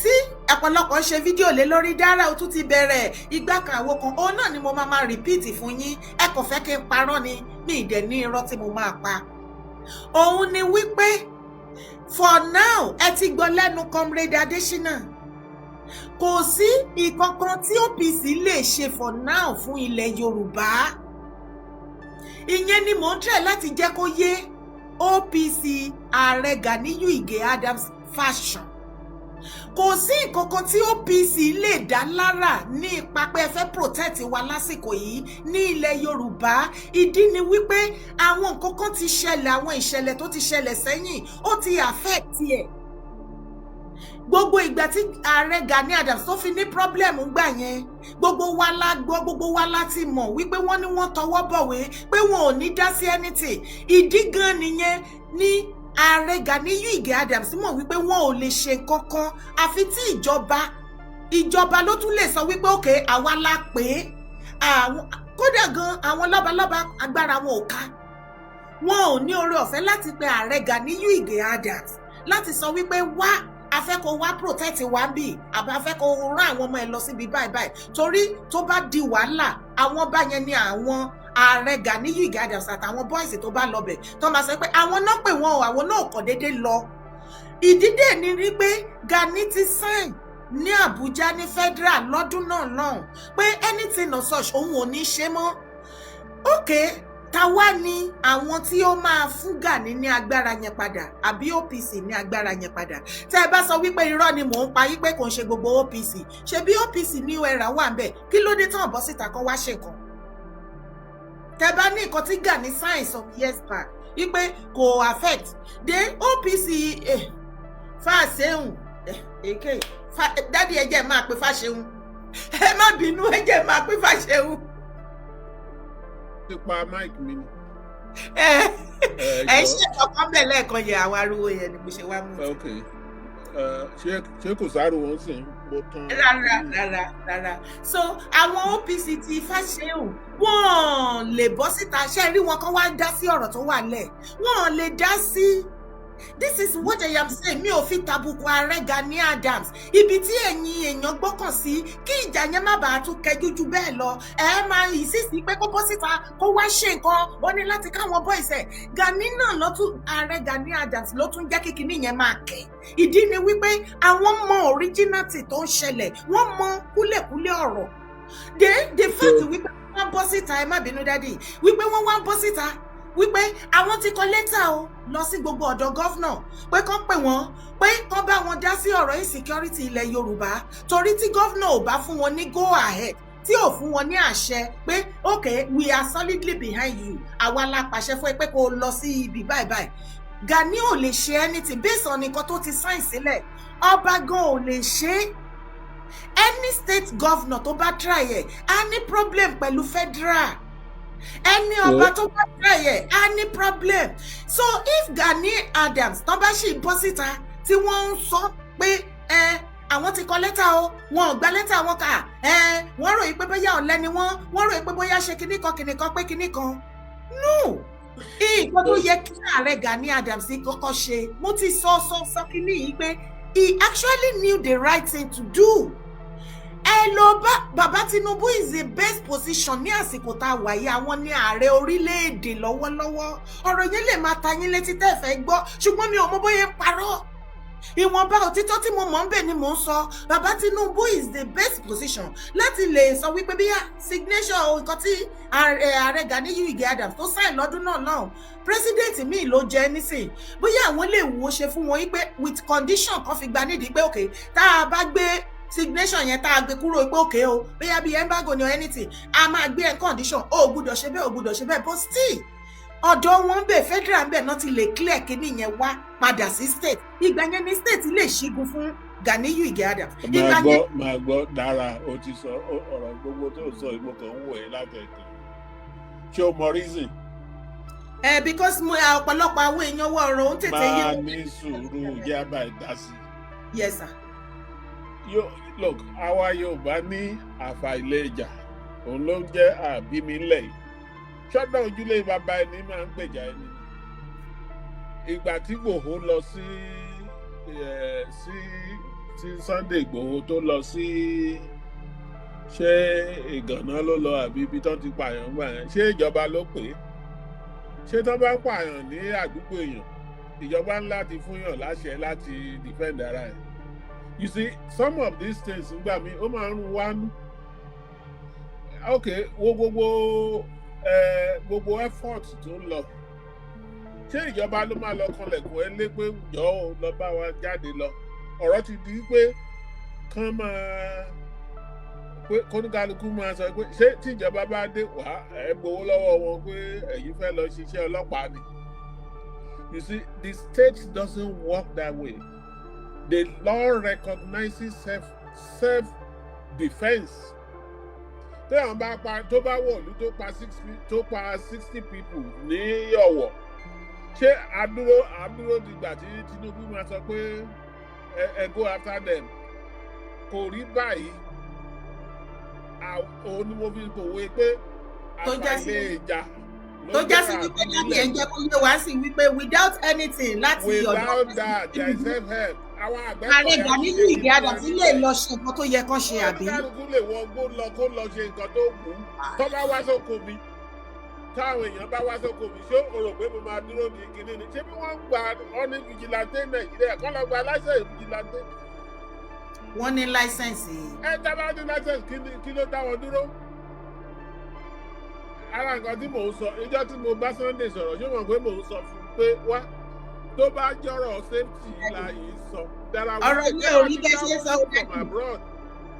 tí ọ̀pọ̀lọpọ̀ ṣe fídíò lé lórí, dára ó tún ti bẹ̀rẹ̀ igbá kan àwo kan, òun náà ni mo máa máa repeat fún yín. Ẹ kò fẹ́ kí n parọ́ ni, mi ì dẹ̀ ní irọ́ tí mo máa pa. Òun ni wípé for now, ẹ ti gbọ́ lẹ́nu Comrade Adésínà, kò sí ìkankan tí OPC lè ṣe for now fún ilẹ̀ Yorùbá. Ìyẹn ni mò ń tẹ̀ láti jẹ́ kó yé OPC ààrẹ Ganiyu Ige Adams fashion. Kò sí nǹkankan tí OPC lè dá lára ní ipa pé ẹ fẹ́ protect wa lásìkò yìí ní ilẹ̀ Yorùbá. Ìdí ni wípé àwọn nǹkan kan ti ṣẹlẹ̀, àwọn ìṣẹ̀lẹ̀ tó ti ṣẹlẹ̀ sẹ́yìn, ó ti affect ẹ̀. Gbogbo ìgbà tí ààrẹ Gani Adams tó fi ní problem gbà yẹn, gbogbo wa la gbọ́, gbogbo wa la ti mọ̀ wípé wọ́n ní wọ́n tọwọ́ bọ̀wé pé wọn ò ní dá sí anything. Ìdí gan nìyẹn ní ààrẹ Ganiyu Ige Adams mọ̀ wípé wọn ò lè ṣe kankan, àfi tí ìjọba ló tún lè sọ wípé òkè àwa la pè é. Àwọn kódà gan, àwọn lọ́balọ́ba, agbára wọn ò ká, wọn ò ní oore ọ̀fẹ́ láti pe ààrẹ Ganiyu Ige Adams láti sọ wípé wá, a fẹ́ kó wá protect wa ń bì, àbá a fẹ́ kó rán àwọn ọmọ ẹ lọ síbi báyìí báyìí, torí tó bá di wàhálà, àwọn bá yẹn ní àwọn ààrẹ Ganiyu Ige Adams àtàwọn boys tó bá lọ bẹ̀ tó máa sọ pé àwọn náà pè wọ́n o, àwọn náà kọ̀ déédéé lọ. Ìdí dẹ̀ ni rí pé Gani ti sign ní Àbújá ní federal lọ́dún náà lọ́hùn pé anything of such, òun ò ní ṣe mọ́. Okay, táwa ni àwọn tí ó máa fún Gani ní agbára yẹn padà, àbí OPC ní agbára yẹn padà? Tẹ́ ẹ bá sọ wípé irọ́ ni mò ń pa, wípé kò ń ṣe gbogbo OPC, ṣe bí OPC New Era wà ń bẹ̀, kí ló dé tán bọ́ síta kan wá ṣe nǹkan? Tẹ́ bá ní nǹkan tí Gani sign some years back wípé kò affect the OPC, Fáṣẹ̀hùn èké daddy, ẹ jẹ́ máa pe Fáṣẹ̀hùn, ẹ má bínú, ẹ jẹ́ máa pe Fáṣẹ̀hùn. Ti pa mic mi ni. Ẹ ẹ ṣe ọkàn bẹ́ẹ̀ lẹ́ẹ̀kan yẹn, àwọn ariwo yẹn ni mo ṣe wá mú. Ok, ṣé kò sáré wọn sì ń mo tán. Rárá, rárá, rárá. So àwọn OPC ti Fáṣẹ̀hùn, wọ́n lè bọ́ síta, ṣe rí wọn kan wá dá sí ọ̀rọ̀ tó wà lẹ̀, wọ́n lè dá sí. This is what I am saying. Mi ò fi tàbùkù ààrẹ Gani Adams. Ibi tí ẹ̀yin èèyàn gbọ́kàn sí kí ìjà yẹn má bàa tún kẹjú ju bẹ́ẹ̀ lọ, ẹ máa insist pé kó bọ́ síta kó wá ṣe nǹkan, ó ní láti káwọn boys ẹ̀. Gani náà ló tún, ààrẹ Gani Adams ló tún jẹ́ kíkiní yẹn máa kẹ̀. Ìdí ni wípé àwọn mọ originality tó ń ṣẹlẹ̀, wọ́n mọ kúlẹ̀kúlẹ̀ ọ̀rọ̀. The fact wípé wọ́n bọ́ síta, ẹ má bínú daddy, wípé wọ́n wá bọ́ síta wípé àwọn ti kọ lẹ́tà o lọ sí gbogbo ọ̀dọ̀ governor pé kán pè wọ́n, pé kán bá wọn dá sí ọ̀rọ̀ insecurity ilẹ̀ Yorùbá, torí tí governor ò bá fún wọn ní go ahead, tí ò fún wọn ní àṣẹ pé okay, we are solidly behind you, àwa la pàṣẹ fún ẹ pé kó o lọ sí ibi báyìí báyìí, Gani ò lè ṣe anything based on nǹkan tó ti sign sílẹ̀. Ọba gan ò lè ṣe é. Any state governor tó bá try ẹ̀ á ní problem pẹ̀lú federal. Ẹni ọba tó bá try ẹ̀ á ní problem. So if Gani Adams tó bá sì bọ́ síta tí wọ́n ń sọ pé ẹ àwọn ti kọ lẹ́tà o, wọn ò gba lẹ́tà wọn kà, ẹ wọ́n ròyìn pé bóyá ọ̀lẹ ni wọ́n, wọ́n ròyìn pé bóyá ṣe kinní kan kinní kan pé kinní kan, no. Nǹkan tó yẹ kí ààrẹ Gani Adams kọ́kọ́ ṣe, mo ti sọ sọ sọ kinní yìí pé he actually knew the right thing to do. Ẹ lọ bá bàbá Tinubu, is the best position ní àsìkò tá a wà yìí. Àwọn ní ààrẹ orílẹ̀-èdè lọ́wọ́lọ́wọ́. Ọ̀rọ̀ yẹn lè máa ta yín létí tẹ́ ẹ fẹ́ gbọ́, ṣùgbọ́n mi ò mọ bóyá ń parọ́. Ìwọ̀nba òtítọ́ tí mo mọ̀ ń bẹ̀ ni mò ń sọ. Bàbá Tinubu is the best position láti lè sọ wípé bí signature nǹkan tí ààrẹ Ganiyu Ige Adams tó sign lọ́dún náà lọ́hùn, president míì ló jẹ́ nísìn, bóyá àwọn lè wo ṣe fún wọn wípé with condition kan fi gba nídìí pé okay, tá a bá gbé signation yẹn, tá a gbé kúrò pé okay o, bóyá bí embargo ni or anything, a máa gbé ẹ condition, o ò gbúdọ̀ ṣe bẹ́ẹ̀, o gbúdọ̀ ṣe bẹ́ẹ̀. But still, ọ̀dọ̀ wọn bẹ̀, federal bẹ̀ náà ti lè clear kíní yẹn wá padà sí state. Ìgbà yẹn ni state lè ṣígun fún. Ganiyu Ige Adams. Máa Ìgbà gbọ́, yẹn máa gbọ́ dára. O ti sọ ọ̀rọ̀ gbogbo tó sọ, ìmọ̀ kan ń wò ẹ́ látẹ̀kàn. Ṣé o mọ reason? Ẹ because mo ọ̀pọ̀lọpọ̀ àwọn èèyàn wọ ọ̀rọ̀ òun tètè yé Máa wọn. ní sùúrù, jẹ́ àbá ìdásí. Yes, sir. Look, àwa Yorùbá ní àfà ilé ìjà, òun ló ń jẹ́ àbímí ńlẹ̀ yìí. Ṣọ́dọ̀ ojúlé bàbá ẹni máa ń gbèjà ẹni. Ìgbà tí Ìgbòho lọ sí ẹ sí tí Sunday Ìgbòho tó lọ sí, ṣé Ìgànná ló lọ àbí ibi tó ti pààyàn gbà yẹn, ṣé ìjọba ló pè é? Ṣé tó bá pààyàn ní àdúgbò èèyàn, ìjọba ńlá ti fún yàn láṣẹ láti defend ara ẹ̀? You see, some of these things ngbà mí, ó máa ń rún wá nú. Ok, wo gbogbo effort tó ń lọ, ṣé ìjọba ló máa lọ kanlẹ̀kùn ẹ lé pé jọ ò lọ bá wa jáde lọ? Ọ̀rọ̀ ti di pé kán máa pé kóníkálukú máa sọ pé ṣé tí ìjọba bá dé wá, ẹ gbowó lọ́wọ́ wọn pé ẹ̀yin fẹ́ lọ ṣiṣẹ́ ọlọ́pàá ni. You see, the state doesn't work that way. The law recognizes self defence. Téèyàn bá pa, tó bá wọ̀lú, tó pa 60 people ní Ọ̀wọ̀, ṣé àdúró dìgbà tí Tinubu máa sọ pé ẹ go after them? Kò rí báyìí. Òun ni mo fi pòwe pé Tó já sí- àfàilé ìjà ló Tó já sí jẹ́ wípé daddy, àbílẹ̀. ẹ̀ ń jẹ́ kó yé wá sí wípé without anything láti ọ̀dọ̀ Without that, there is self help. Àwọn àgbẹ̀ Ààrẹ Ganiyu Ige Adams lè lọ ṣe nǹkan tó yẹ kán ṣe, àbí? Oníkálukú lè wọ gbó lọ kó lọ ṣe nǹkan tó wù ú. Tó bá wá sóko mi, táwọn èèyàn bá wá sóko mi, ṣé o rò pé mo máa dúró ní kinní ni? Ṣé bí wọ́n ń gba ọ́ní vigilante Nàìjíríà kọ́ lọ gba license vigilante? Wọ́n ní license. Ẹ tábà ní license, kí ló dá wọn dúró? Ara nǹkan tí mò ń sọ, ìjọ tí mo bá Sunday sọ̀rọ̀, ṣé mọ̀ pé mò ń sọ fún un pé wá, tó bá jọ̀rọ̀ safety la yìí sọ dára. Ọ̀rọ̀ yẹn ò rí bẹ́ẹ̀ ṣe ń sọ o. From abroad.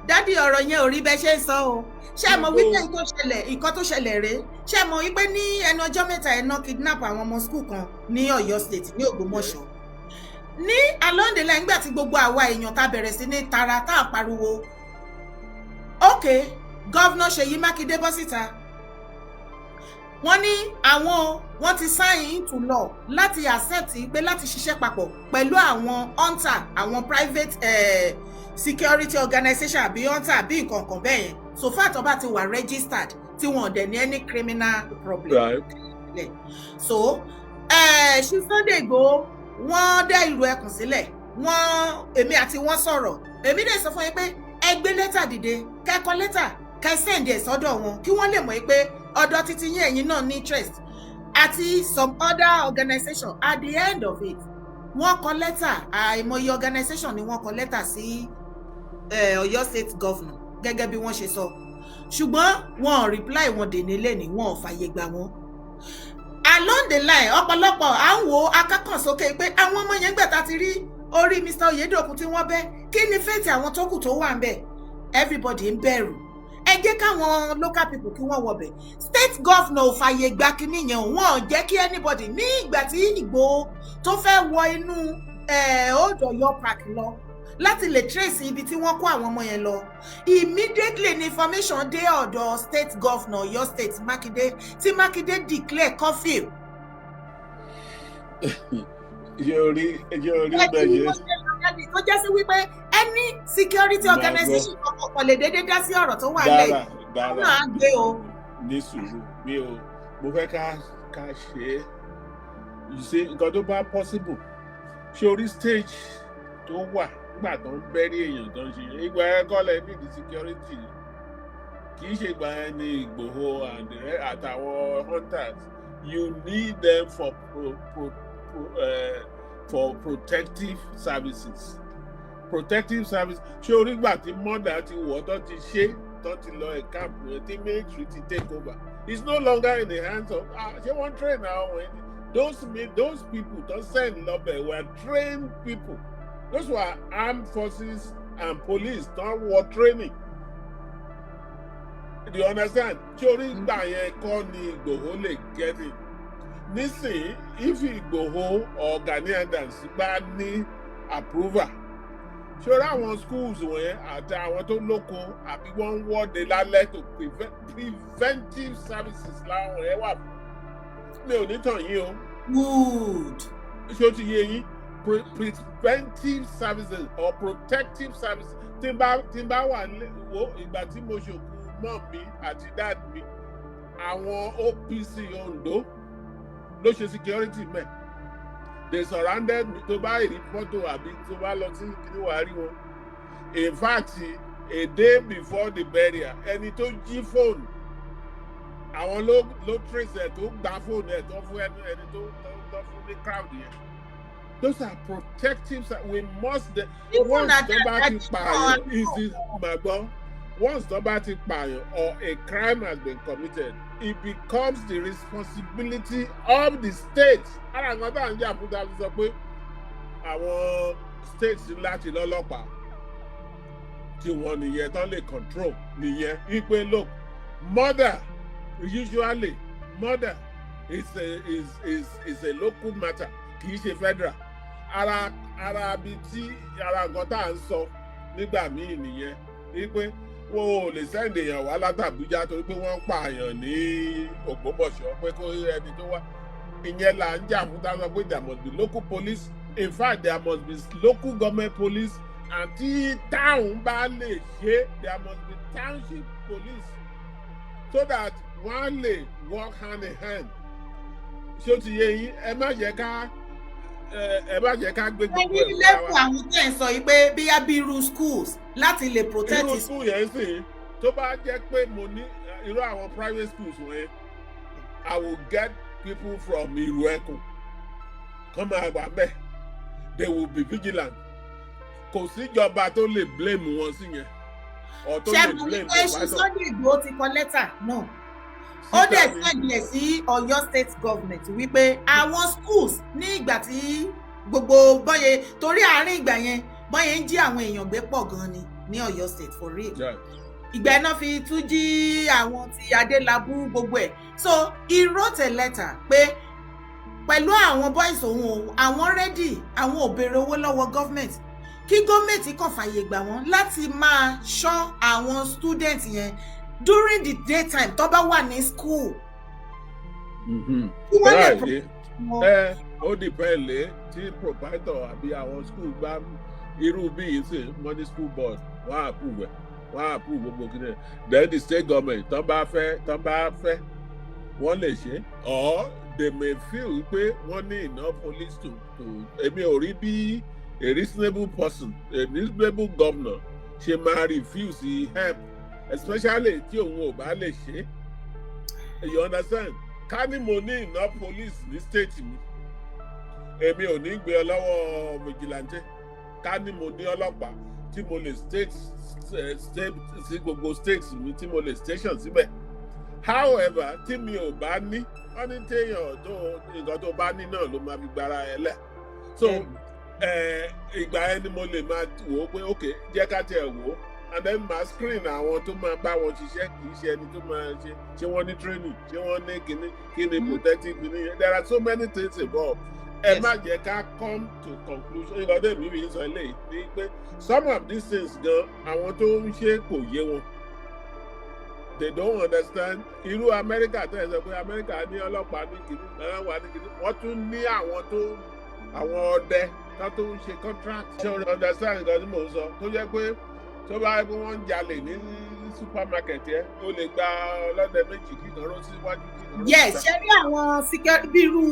Daddy, ọ̀rọ̀ yẹn ò rí bẹ́ẹ̀ ṣe ń sọ o. Ṣé ẹ mọ̀ wípé nǹkan tó ṣẹlẹ̀ rèé? Ṣé ẹ mọ̀ wípé ní ẹnu ọjọ́ mẹ́ta ẹ̀ náà, kidnap àwọn ọmọ school kan ní Ọ̀yọ́ State, ní Ògbómọ̀ṣọ́? Ní along the line, nígbà tí gbogbo àwa èèyàn ta bẹ̀rẹ̀ sí ní tara tá à pariwo, ok, Governor Ṣèyí Mákindé bọ́ síta, wọ́n ní àwọn wọ́n ti sign into law láti accept pé láti ṣiṣẹ́ papọ̀ pẹ̀lú àwọn hunter, àwọn private security organization àbí hunter àbí nǹkan kan bẹ́ẹ̀ yẹn, so far tó bá ti wà registered, tí wọn ò dẹ̀ ní any criminal problem. So ṣí Sunday Igboho, wọ́n dẹ́ ìlú ẹkùn sílẹ̀, wọ́n èmi àti wọ́n sọ̀rọ̀. Èmi dẹ̀ sọ fún yín pé ẹ gbé lẹ́tà dìde, kẹ́kọ̀ọ́ lẹ́tà, kẹ́ send ẹ̀ sọ́dọ̀ wọn, kí wọ́n lè mọ̀ pé ọ̀dọ̀ títí yín, ẹ̀yin náà ní interest àti some other organization. At the end of it, wọ́n kọ lẹ́tà, àìmọye organization ni wọ́n kọ lẹ́tà sí Ọ̀yọ́ State Governor gẹ́gẹ́ bí wọ́n ṣe sọ, ṣùgbọ́n wọn ò reply wọn dè nílé ní, wọn ò fàyè gbà wọ́n. Along the line, ọ̀pọ̀lọpọ̀ à ń wo akákànsókè pé àwọn ọmọ yẹn gbẹ̀ta ti rí orí Mr. Oyedokun tí wọ́n bẹ́, kí ni fate àwọn tó kù tó wà ń bẹ̀? Everybody ń bẹ̀rù. Ẹ jẹ́ káwọn local people kí wọ́n wọbẹ̀. State governor ò fàyè gba kínní yẹn, wọ́n ò jẹ́ kí anybody. Ní ìgbà tí Ìgbòho tó fẹ́ wọ inú Old Ọ̀yọ́ Park lọ láti lè trace ibi tí wọ́n kó àwọn ọmọ yẹn lọ, immediately ni information dé ọ̀dọ̀ state governor Ọ̀yọ́ State, Mákindé, tí Mákindé declare curfew. Ṣé orí bẹ́ẹ̀ ṣe. Tó jẹ́ sí wípé any security organization kankan kò lè déédéé dá sí ọ̀rọ̀ tó wà lẹ́yìn dára náà gbé o. Ní sùúrù, mi ò mo fẹ́ ká ṣe é. You see, nǹkan tó bá possible, ṣé orí stage tó wà nígbà tó ń bẹ́rí èèyàn tó ń ṣe ìgbà yẹn kọ́ lẹ need security? Kì í ṣe ìgbà yẹn ní Ìgbòho àtàwọn hunters. You need them for protective services, protective service. Ṣé orí gbà tí mother ti wọ̀, tó ti ṣe, tó ti lọ ẹ̀ka tí military ti take over, it's no longer in the hands of, ah, ṣé wọ́n train àwọn wọ̀nyí? Those people tó send lọ́bẹ̀ were trained people. Those were armed forces and police tó wọ training. Do you understand? Ṣé orí gbà yẹn kọ́ ni Ìgbòho lè get it nísìnyí? If Ìgbòho or Gani Adams bá ní approval Ṣọ́ra àwọn schools wọ̀nyẹn àti àwọn tó lóko àbí wọ́n ń wọ́de lálẹ́ to prevent, preventive services làwọn yẹn wà fún. Mi ò ní tàn yín o. Good. Ṣé ó ti yé yín? Preventive services or protective services. Tí n bá wà nílé wo, ìgbà tí mo ṣòkú mọ́ mi àti dad mi, àwọn OPC Ondo ló ṣe security mẹ́. They surrounded me. Tó bá rí fọ́tò àbí tó bá lọ sí kíní, wàá rí wọn. In fact, a day before the burial, ẹni tó jí fóònù àwọn ló trace ẹ, tó gba fóònù ẹ, tó fún ẹni tó fún ní crowd yẹn. Those are protective we must Even once at tó bá that ti pààyàn is it màgbọ́n, once tó bá ti pààyàn or a crime has been committed, it becomes the responsibility of the state. Ara nǹkan tá à ń jà fún, ta fi sọ pé àwọn states láti lọ́lọ́pàá tí wọ́n nìyẹn, tán lè control nìyẹn, wípé look, murder, usually murder is a local matter, kì í ṣe federal. Ara bi tí ara nǹkan tá à ń sọ nígbà míì nìyẹn, wípé wọn ò lè send èèyàn wá láti Àbújá torí pé wọ́n ń pààyàn ní Ògbómọ̀ṣọ́, pé kó ẹni tó wá. Ìyẹn là ń jà fún, tá a sọ pé there must be local police. In fact, there must be local government police, and tí town bá lè ṣe, there must be township police so that wọ́n lè work hand in hand. Ṣé ó ti yé yín? Ẹ má jẹ́ ká gbé gbogbo Ẹni ẹ̀ fúnra level wa. Àwọn tẹ̀ ń sọ yìí pé bíyá bí irú schools láti lè protect Irú school yẹn sì, tó bá jẹ́ pé mo ní irú àwọn private schools wọ̀nyẹn, I will get people from Ìrù Ẹkùn kán máa wà mẹ́. They will be vigilant. Kò síjọba tó lè blame wọn sí yẹn or tó Ṣé lè mo blame wípé ṣe provider. Sunday Igboho ti kọ lẹ́tà náà, ó dẹ̀ send ẹ̀ sí Ọ̀yọ́ State Government wípé àwọn schools ní ìgbà tí gbogbo bọ́yẹ, torí àárín ìgbà yẹn, bọ́yẹ ń jí àwọn èèyàn gbé pọ̀ gan ni ní Ọ̀yọ́ State, for real. Ìgbà iná fi tún jí àwọn ti Adélábù, gbogbo ẹ̀. So he wrote a letter pé pẹ̀lú àwọn boys òun o, àwọn ready, àwọn ò béèrè owó lọ́wọ́ government, kí gọ́ọ̀mẹ̀ntì kàn fàyè gbà wọ́n láti máa ṣọ́ àwọn student yẹn during the daytime tó bá wà ní school, kí wọ́n lè Right. protect wọn. Ẹ ó depend lé tí proprietor àbí àwọn school bá irú bí yìí sì money, school board wọ́n á approve ẹ̀, wọ́n á approve gbogbo kí ni. Then the state government, tán bá fẹ́, wọ́n lè ṣe, or they may feel pé wọ́n ní enough police to. Èmi ò rí bí a reasonable person, a reasonable governor ṣe máa refuse help, especially tí òun ò bá lè ṣe. You understand? Ká ní mo ní enough police ní state mi, èmi ò ní gbé ọ lọ́wọ́ vigilante. Ká ní mo ní ọlọ́pàá tí mo lè state sí gbogbo states mi, tí mo lè station síbẹ̀. However, tí mi ò bá ní, wọ́n ní téèyàn tó nǹkan tó bá ní náà ló máa fi gbára ẹ lẹ̀. So ìgbà yẹn ni mo lè máa wò ó pé ok, jẹ́ ká tiẹ̀ wò ó, and then máa screen àwọn tó máa bá wọn ṣiṣẹ́. Kì í ṣe ẹni tó máa ṣe. Ṣé wọ́n ní training? Ṣé wọ́n ní kíní kíní protective kíní? There are so many things involved. Ẹ má jẹ́ ká come to conclusion. Nǹkan tó èmi fi ń sọ eléyìí ni pé some of these things gan, àwọn tó ń ṣe kò yé wọn. They don't understand. Irú Amẹ́ríkà tẹ́ ẹ sọ pé Amẹ́ríkà ní ọlọ́pàá, ní kíní, ọlọ́pàá ní kíní, wọ́n tún ní àwọn tó àwọn ọdẹ tó ń ṣe contract. Ṣé o understand nǹkan tí mò ń sọ? Tó jẹ́ pé tó bá yẹ pé wọ́n ń jalè ní supermarket yẹn, ó lè gba ọlọ́dẹ méjì, kí kan ró síwájú, kí kan ró Yes. síta. Ṣe rí àwọn security bí irú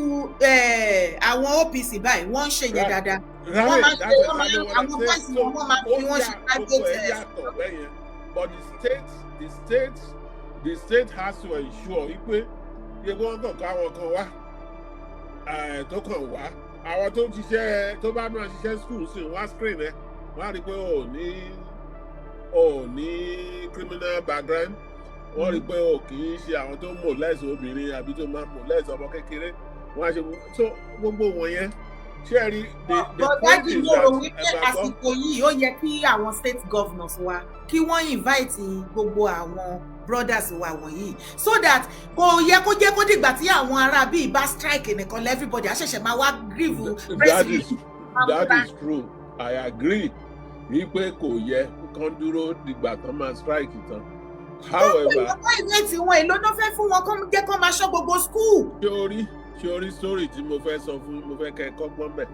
àwọn OPC báyìí, wọ́n ń ṣe yẹn dáadáa. Wọ́n máa ṣe, wọ́n máa àwọn boys wọn, wọ́n máa fi wọ́n ṣe private. Yàtọ̀ bẹ́yẹn, but the state has to ensure wípé iye kí wọ́n kàn kó àwọn kan wá tó kàn wá, àwọn tó ń ṣiṣẹ́, tó bá máa ṣiṣẹ́ school sí, wọ́n á screen ẹ, wọ́n á rí i pé o ò ní criminal background, wọ́n rí i pé o kì í ṣe àwọn tó molest obìnrin àbí tó máa molest ọmọ kékeré. Wọ́n á ṣe so gbogbo wọ̀nyẹn. Ṣé ẹ rí the point is mo rò wípé that àsìkò yìí, ó yẹ kí àwọn state governors wa, kí wọ́n invite gbogbo àwọn brothers wa wọ̀nyí, so that kò yẹ kó jẹ́ kó dìgbà tí àwọn ará bíi bá strike nìkan lẹ́ everybody á ṣẹ̀ṣẹ̀ máa wá grieve. That is true, I agree. Wípé kò yẹ kán dúró dìgbà tán máa strike tán. However, Ọkọ ìwé tí wọn èlò náà fẹ́ fún wọn kó jẹ́ kó máa ṣọ́ gbogbo school. Ṣé o rí story tí mo fẹ́ sọ fún, mo fẹ́ kẹ́ ẹ kọ́gbọ́n bẹ̀.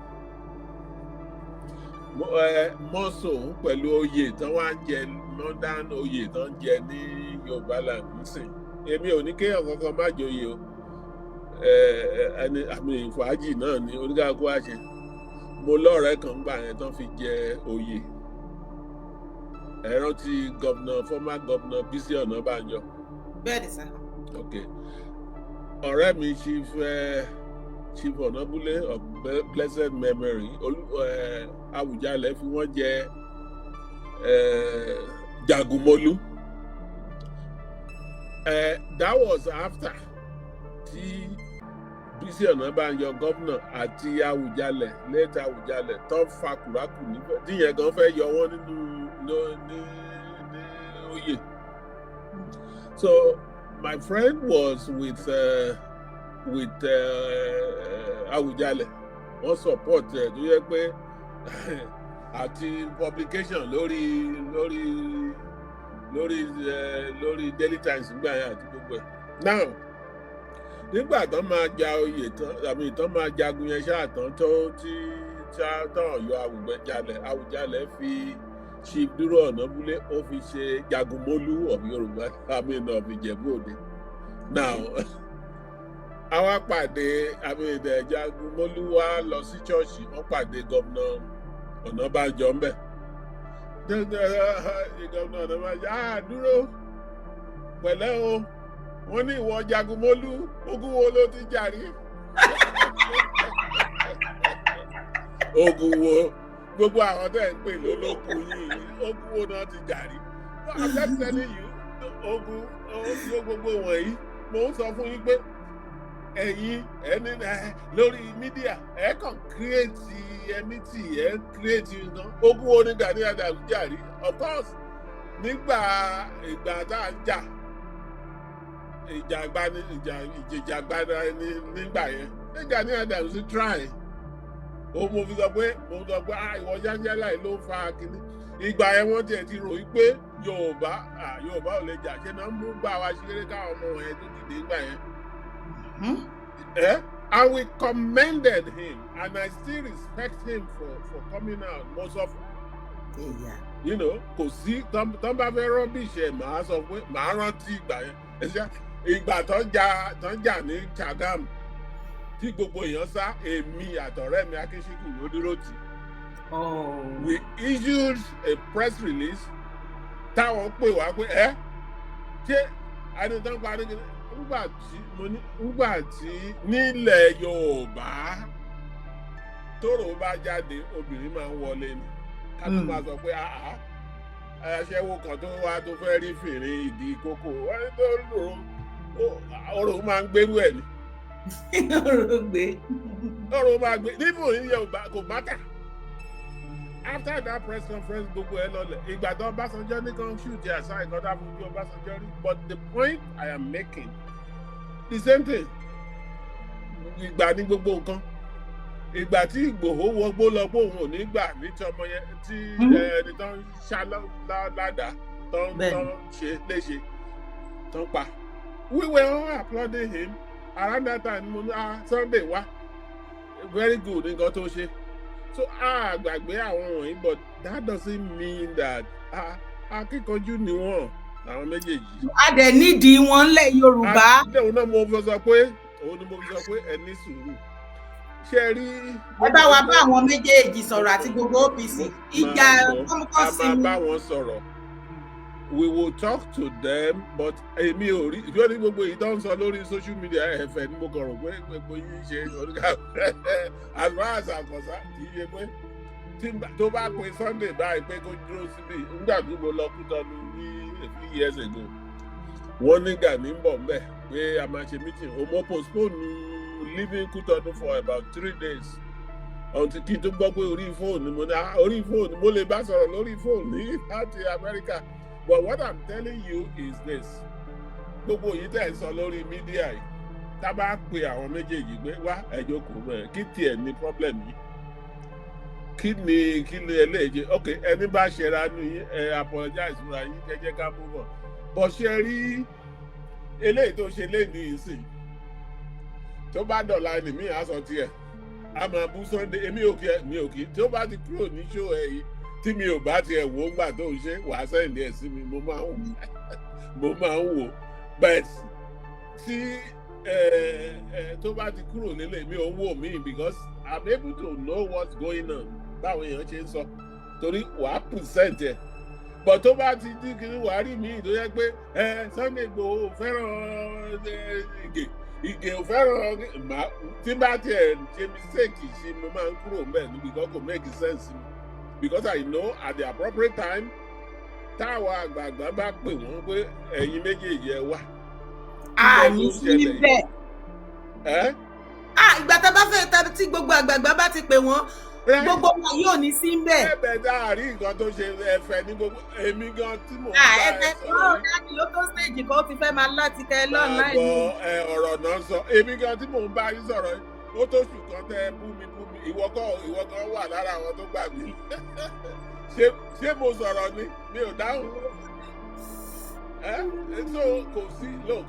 Mọ́sọ̀ pẹ̀lú oyè tán wá ń jẹ, modern oyè tán ń jẹ ní Yorùbá land nísìn. Èmi ò ní kéèyàn kankan má joyè o. Ẹni àmì fàájì náà ni oníkàkú wá ṣe. Mo lọ́rẹ̀ẹ́ kan gbà yẹn tán fi jẹ oyè. Ẹ rántí governor, former governor Bísí Ọ̀nàbànjọ? Bẹ́ẹ̀ ni sir. Ok, ọ̀rẹ́ mi, Chief Ọ̀nàbúlé of blessed memory, Àwùjalẹ̀ fi wọ́n jẹ Jagunmólú. That was after tí Bísí Ọ̀nàbànjọ gómìnà àti Àwùjalẹ̀, late Àwùjalẹ̀, tó fa kùrákù níbẹ̀ tíyẹn gan fẹ́ yọ wọ́n nínú ní oyè. So my friend was with Awùjalẹ̀. Wọ́n support ẹ̀ tó yẹ pé àti publication lórí Daily Times nígbà yẹn àti gbogbo ẹ̀. Now, nígbà tán máa ja oyè tán àmì tán máa jagun yẹn ṣáà tán, tó tí tán yọ Àwùjalẹ̀, Àwùjalẹ̀ fi Chief Dúró Ọ̀nàbúlé, ó fi ṣe Jagunmólú of Yorùbá, I mean of Ìjẹ̀bú Òde. Now, àwa pàdé àmì ìdẹ̀ Jagunmólú wá lọ sí ṣọ́ọ̀ṣì, wọ́n pàdé gómìnà Ọ̀nàbànjọ ńbẹ̀. Gómìnà Ọ̀nàbànjọ, "Ah, dúró pẹ̀lẹ́ o." Wọ́n ní, "Ìwọ Jagunmólú, ogun wo ló ti jà rí? Ogun wo? Gbogbo àwọn tẹ̀ ń pè lólógun yìí, ogun wo náà ti jà rí?" I'm just telling you, ogun ogun gbogbo wọ̀nyí, mo ń sọ fún yín pé ẹ̀yin ẹni lórí media, ẹ kàn create enmity, ẹ create nǹkan. Ogun wo ni Gani Adams jà rí? Of course, nígbà ìgbà tá à ń jà ìjà gbani, ìjà ìjìjàgbara ẹni nígbà yẹn ní Gani Adams try ó. Mo fi sọ pé ah, ìwọ Jáńjálá yìí ló ń fa kínní. Ìgbà yẹn wọ́n tiẹ̀ ti rò wípé Yorùbá, ah, Yorùbá ò lè jà, ṣé náà mú gbà wá ṣeré káwọn ọmọ yẹn tó dìde nígbà yẹn. Eh? And we commended him and I still respect him for coming out. Mo sọ fún kò sí tán bá fẹ́ rubbish ẹ̀, màá sọ pé màá rántí ìgbà yẹn. Ẹ ṣe ìgbà tán jà ní Chagam tí gbogbo èèyàn sá, èmi àtọ̀rẹ́ mi Akínṣíkù ló dúró tì. We issued a press release táwọn pè wá pé ẹ ṣé ẹni tán parí kí nígbà tí mo ní, nígbà tí nílẹ̀ Yorùbá tóró bá jáde, obìnrin máa ń wọlé ni. Ká tó máa sọ pé àá aṣẹ́wó kan tó wá tó fẹ́ rí fìrín ìdí kókó, wọ́n ní tó lò ó, ọ̀rọ̀ máa ń gbérú ẹ̀ ni. Ọ̀rọ̀ gbé. Ọ̀rọ̀ máa gbé níbo ní Yorùbá kò matter. After that press conference, gbogbo ẹ lọlẹ̀. Ìgbà tó Ọbásanjọ́ ní kan shoot àṣà ìkọ́dá fojú Ọbásanjọ́ rí. But the point I am making, the same thing, ìgbà ní gbogbo nǹkan. Ìgbà tí Ìgbòho wọgbó lọ pé òun ò ní gbà ní tí ọmọ yẹn tí ẹni tó ń ṣá ládàá tó ń ṣe léṣe tó ń pa, we were all applauding him around that time. Mo ní, "Ah, Sunday wá, very good nǹkan tó ṣe." So a gbàgbé àwọn wọ̀nyí, but that doesn't mean that akíkanjú ni wọ́n, àwọn méjèèjì. A dẹ̀ nídìí wọn ńlẹ̀ Yorùbá. Òun náà mo fi sọ pé, òun ni mo fi sọ pé ẹ ní sùúrù. Ṣe rí. Ẹ bá wa bá àwọn méjèèjì sọ̀rọ̀ àti gbogbo OPC, ìjà kọ́mọkọ́ sí A máa bá wọn sọ̀rọ̀, we will talk to them, but èmi ò rí ìfẹ́ ní gbogbo èyí tó ń sọ lórí social media. Ẹ̀fẹ̀ ni mo kàn rò pé gbogbo yín ṣe oníkà. As far as I'm concerned, kì í ṣe pé tó bá pe Sunday báyìí pé kó dúró síbi. Nígbà tí mo lọ Kútọ́nù ní a few years ago, wọ́n ní Gani ń bọ̀ mbẹ̀ pé a máa ṣe meeting. O mo postpone leaving Kútọ́nù for about 3 days until kí n tó gbọ́ pé orí fóònù. Mo ní orí fóònù, mo lè bá sọ̀rọ̀ lórí fóònù ní láti Amẹ́ríkà. But what I'm telling you is this: gbogbo yìí tẹ̀ ń sọ lórí media yìí, tá a bá pe àwọn méjèèjì pé wá, ẹ jókòó bẹ́ẹ̀, kí tiẹ̀ ní problem yìí? Kí ni eléyìí? Ok, ẹni bá ṣera nu yín, ẹ apologize fúnra yín, kẹjẹ ká move on. Bó ṣe rí eléyìí tó ṣe léyìí ìsìn, tó bá dọ̀la ni mí á sọ tiẹ̀, a máa bú Sunday. Èmi ò kí mi ò kí tó bá ti kúrò ní show ẹ yìí, tí mi ò bá tiẹ̀ wò ó gbà tó ń ṣe, wàá send ẹ̀ sí mi, mo máa ń wò. But tí ẹ ẹ tó bá ti kúrò nílé, mi ò ń wò mí because I'm able to know what's going on, báwọn èèyàn ṣe ń sọ, torí wàá present ẹ. But tó bá ti dín kiri, wàá rí mi tó yẹ pé ẹ Sunday Igboho fẹ́ràn Ìgè, Ìgè ò fẹ́ràn má. Tí bá tiẹ̀ ṣe mistake ṣe, mo máa ń kúrò mbẹ̀ ní because kò make sense mi, because I know at the appropriate time, táwa àgbààgbà bá pè wọ́n pé ẹ̀yin méjèèjì, ẹ wá. Àní síbẹ̀. Ẹ́. Ìgbà tá a bá fẹ́ tí gbogbo àgbààgbà bá ti pè wọ́n, gbogbo wọn yóò ní sí mbẹ̀. Ẹ̀bẹ̀ dáàrí nǹkan tó ṣe ẹ̀fẹ̀ ní gbogbo èmi gan tí mò ń bá ẹ sọ̀rọ̀ yìí. Dáàbì ó tó stage kan, ó ti fẹ́ máa láti kẹ́ lọ́nà. Gbọ́ ẹ, ọ̀rọ̀ náà sọ. Èmi gan tí mò ń bá yín sọ̀rọ̀ yìí, ó tó ṣù kan tẹ́ bú mi bú mi. Ìwọ kọ́, ìwọ gan wà lára àwọn tó gbà mí. Ṣé mo sọ̀rọ̀ ni? Mi ò dáhùn. Ẹ so kò sí. Look,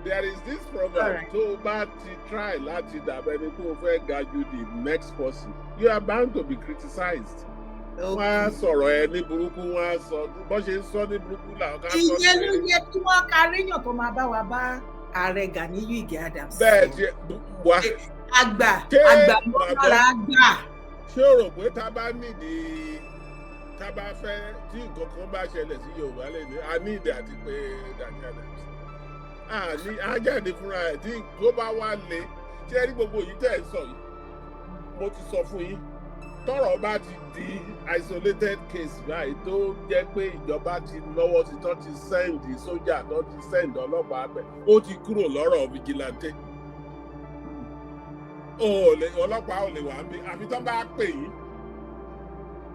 there is this proverb: tó o bá ti try láti dàbẹ́ ni kó o fẹ́ ga ju the next person, you are bound to be criticized. Wọ́n á sọ̀rọ̀ ẹ ní burúkú, wọ́n á sọ bọ́n ṣe ń sọ ní burúkú làwọn kan sọ. Ìyẹn ló yẹ kí wọ́n karíyàn tó máa bá wa bá ààrẹ Ganiyu Ige Adams. Bẹ́ẹ̀ ti wá. Àgbà àgbà ló mára gbà. Ṣé o rò pé tá a bá nídìí, tá a bá fẹ́, tí nǹkan kan bá ṣẹlẹ̀ sí Yorùbá lè ní a ní ìdí àti pé Gani Adams àní á jáde fúnra ẹ̀ tí tó bá wá le? Ṣé ẹ rí gbogbo yìí tẹ̀ ń sọ yìí, mo ti sọ fún yín, tọ́rọ̀ bá ti di isolated case báyìí, tó jẹ́ pé ìjọba ti lọ́wọ́ sí, tó ti send sójà, tó ti send ọlọ́pàá bẹ̀, ó ti kúrò lọ́rọ̀ vigilante. O lè ọlọ́pàá ò lè wà níbí àfi tó bá pè yín,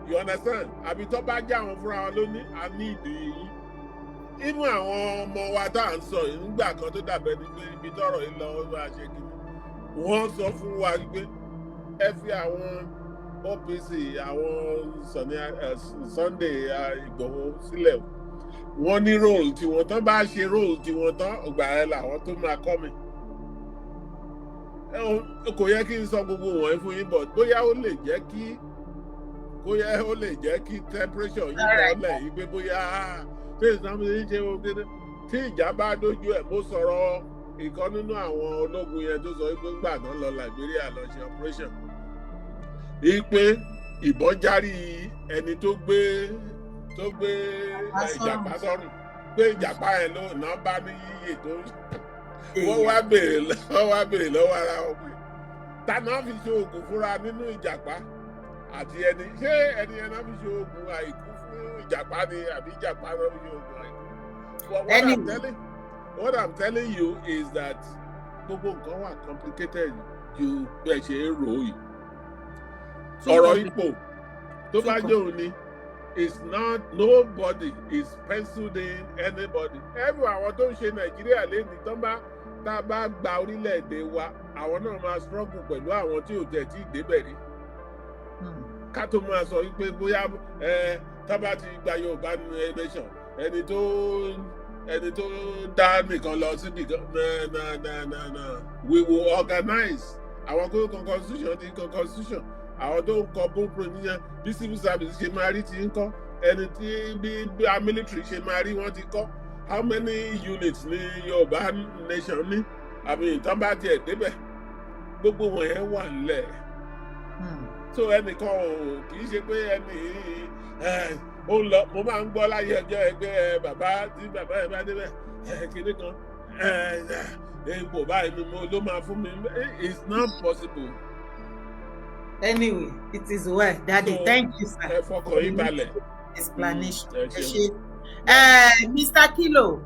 you understand? Àbí tó bá já àwọn fúnra wọn ló ní a ní ìdí yín. Inú àwọn ọmọ wa tá à ń sọ yìí, nígbà kan tó dàbẹ́ ni pé ibi tọ́rọ̀ yìí lọ, wọ́n máa ṣe kí wọ́n sọ fún wa pé ẹ fi àwọn OPC, àwọn Sunday Ìgbòho sílẹ̀. Wọ́n ní role tiwọn tán, bá ṣe role tiwọn tán, ọgbà ẹ làwọn tó máa kọ́ mi. Kò yẹ kí n sọ gbogbo wọ̀nyí fún yín, but bóyá ó lè jẹ́ kí bóyá ó lè jẹ́ kí temperature yín lọ́lẹ̀ yìí, pé bóyá tí ìsàmì yín ṣe o kéde tí ìjà bá dójú ẹ̀. Mo sọ̀rọ̀ ìkan nínú àwọn ológun yẹn tó sọ wípé gbà tán lọ Liberia lọ ṣe operation, wípé ìbọn járí ẹni tó gbé ìjàpá sọ́rùn, pé ìjàpá ẹ̀ ló ná bá ní yíyè tó wọ́n wá béèrè lọ́wọ́ ara wọn pé ta náà fi ṣe oògùn fúnra nínú ìjàpá àti ẹni, ṣé ẹni yẹn náà fi ṣe oògùn àìkú fún ìjàpá ni, àbí ìjàpá náà fi ṣe oògùn àìkú? What I'm telling you is that gbogbo nǹkan wà complicated ju bẹ́ẹ̀ ṣe ń rò ó yìí. Ọ̀rọ̀ ipò tó bá jóun ni it's not, nobody is penciled in anybody. Every àwọn tó ń ṣe Nàìjíríà lẹ́ni tó bá tá a bá gba orílẹ̀-èdè wa, àwọn náà máa struggle pẹ̀lú àwọn tí ò tẹ̀ tí ì débẹ̀ rí. Ká tó máa sọ wípé bóyá ẹ tá bá ti gba Yorùbá nation, ẹni tó dá nìkan lọ síbi kan, na na na na na, we will organize. Àwọn tó kọ constitution ti kọ constitution, àwọn tó ń kọ blueprint yẹn, bí civil service ṣe máa rí ti ń kọ́, ẹni tí bí a military ṣe máa rí, wọ́n ti kọ́. How many units ní Yorùbá nation ní àmì ìtàn bá tiẹ̀ débẹ̀? Gbogbo wọn yẹn wà nílẹ̀. So ẹnìkan ò kì í ṣe pé ẹnì ó ń lọ. Mo máa ń gbọ́ láyé ọjọ́ ẹgbẹ́ bàbá, tí bàbá yẹn bá débẹ̀, kinní kan ipò báyìí ni mo ló máa fún mi. It's not possible. Anyway, it is well, Daddy. So, thank you, sir. Ẹ fọkàn yín balẹ̀. Explanation. Ẹ Ẹ ṣeun. ṣe, Mr. Kilo,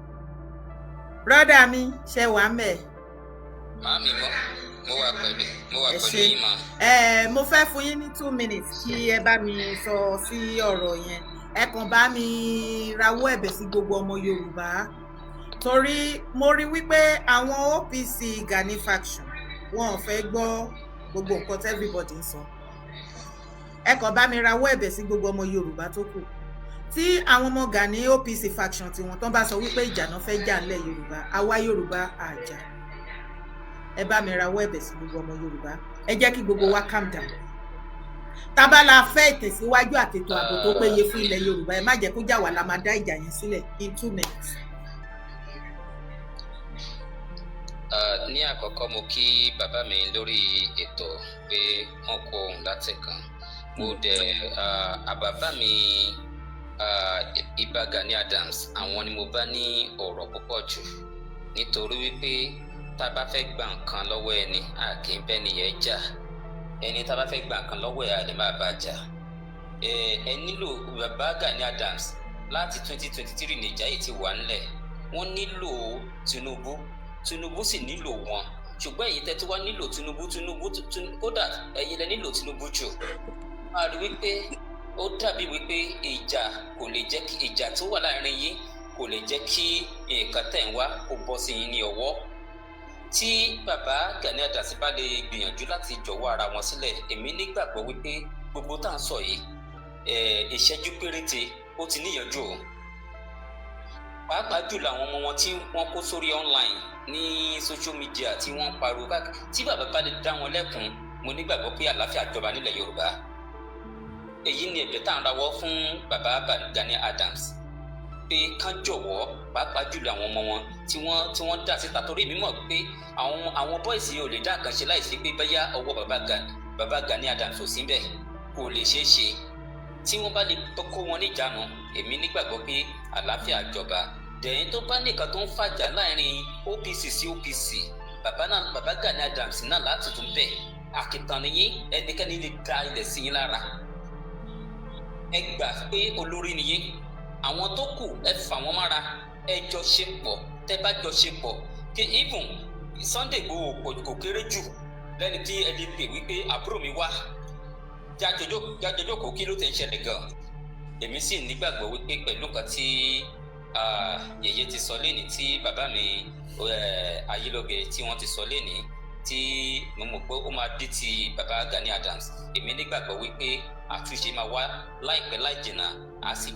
brother mi, ṣe wà mẹ́? Màámi, mo wà pẹ̀lú, mo wà Ẹ pẹ̀lú ṣé. yín mà. Mo fẹ́ fún yín ní 2 minutes kí ẹ bá mi sọ sí ọ̀rọ̀ yẹn. Ẹ kàn bá mi rawọ́ ẹ̀bẹ̀ sí gbogbo ọmọ Yorùbá, torí mo rí wípé àwọn OPC Gani faction, wọn ò fẹ́ gbọ́ gbogbo nǹkan tí everybody ń sọ. Ẹ kàn bá mi rawọ́ ẹ̀bẹ̀ sí gbogbo ọmọ Yorùbá tó kù. Tí àwọn ọmọ Gani OPC faction tí wọ́n tán bá sọ wípé ìjà náà fẹ́ jà ńlẹ̀ Yorùbá, àwa Yorùbá àjà. Ẹ bá mi rawọ́ ẹ̀bẹ̀ sí gbogbo ọmọ Yorùbá, ẹ jẹ́ kí gbogbo wa calm down. Tábà la fẹ́ ìtẹ̀síwájú àtètò ààbò tó péye fún ilẹ̀ Yorùbá, ẹ má jẹ́ kó jà wá la máa dá ìjà yẹn sílẹ̀ in 2 minutes. Ní àkọ́kọ́, mo kí bàbá mi lórí ètò pé wọ́n kó ohun látẹ̀kan. Mo dẹ̀ àbàbá mi, Ìbà Gani Adams, àwọn ni mo bá ní ọ̀rọ̀ púpọ̀ jù, nítorí wípé tá a bá fẹ́ gba nǹkan lọ́wọ́ ẹni, a kì í bẹ́ẹ̀ nìyẹn jà. Ẹni tá a bá fẹ́ gba nǹkan lọ́wọ́ ẹ̀, a lè máa bá jà. Ẹ nílò bàbá Gani Adams láti 2023 nìjà yìí ti wà ńlẹ̀. Wọ́n nílò Tinubu, Tinubu sì nílò wọn, ṣùgbọ́n èyí tẹ́ tí wá nílò Tinubu, Tinubu, kódà ẹ̀yin lẹ nílò Tinubu jù. Máa rí wípé ó dàbí wípé ìjà kò lè jẹ́ kí ìjà tó wà láàrin yín kò lè jẹ́ kí nǹkan tẹ̀ ń wá kó bọ́ sí yín ní ọwọ́. Tí bàbá Gani Adams bá lè gbìyànjú láti jọ̀wọ́ ara wọn sílẹ̀, èmi nígbàgbọ́ wípé gbogbo tá à ń sọ yìí, ìṣẹ́jú péréte ó ti níyànjú o, pàápàá jùlọ àwọn ọmọ wọn tí wọ́n kó sórí online ní social media tí wọ́n ń pariwo káàkiri. Tí bàbá bá lè dá wọn lẹ́kun, mo nígbàgbọ́ pé àlàáfíà jọba nílẹ̀ Yorùbá. Èyí ni ẹ̀bẹ̀ tá à ń rawọ́ fún bàbá Gani Adams pé kán jọ̀wọ́, pàápàá jùlọ àwọn ọmọ wọn tí wọ́n dá síta, torí èmi mọ̀ pé àwọn boys yìí ò lè dá nǹkan ṣe láìsí pé bẹ́yà ọwọ́ bàbá Gani Adams ò sí bẹ́ẹ̀, kò lè ṣeé ṣe. Tí wọ́n bá lè kó wọn níjànú, èmi nígbàgbọ́ pé àlàáfíà jọba. Dẹ̀yìn tó bá nìkan tó ń fàjà láàrin OPC sí OPC, bàbá náà, bàbá Gani Adams náà láti tún bẹ̀. Àkìtàn nìyí, ẹnikẹ́ni lè da ilẹ̀ sí yín lára. Ẹ gbà pé olórí nìyí, àwọn tó kù ẹ fà wọ́n mára, ẹ jọ ṣe pọ̀. Tẹ́ bá jọ ṣe pọ̀, kí even Sunday Igboho kò kéré jù lẹ́ni tí ẹ lè pè wípé àbúrò mi, wá jájọjọ kò, kí ló tẹ̀ ń ṣẹlẹ̀ gan? Èmi sì nígbàgbọ́ wípé pẹ̀lú nǹkan tí yèyé ti sọ lénìí, tí bàbá mi Ayélóge tí wọ́n ti sọ lénìí, tí mo mọ̀ pé ó máa dé ti bàbá Gani Adams, èmi nígbàgbọ́ wípé àtúnṣe máa wá láìpẹ́ láì jìnnà, a sì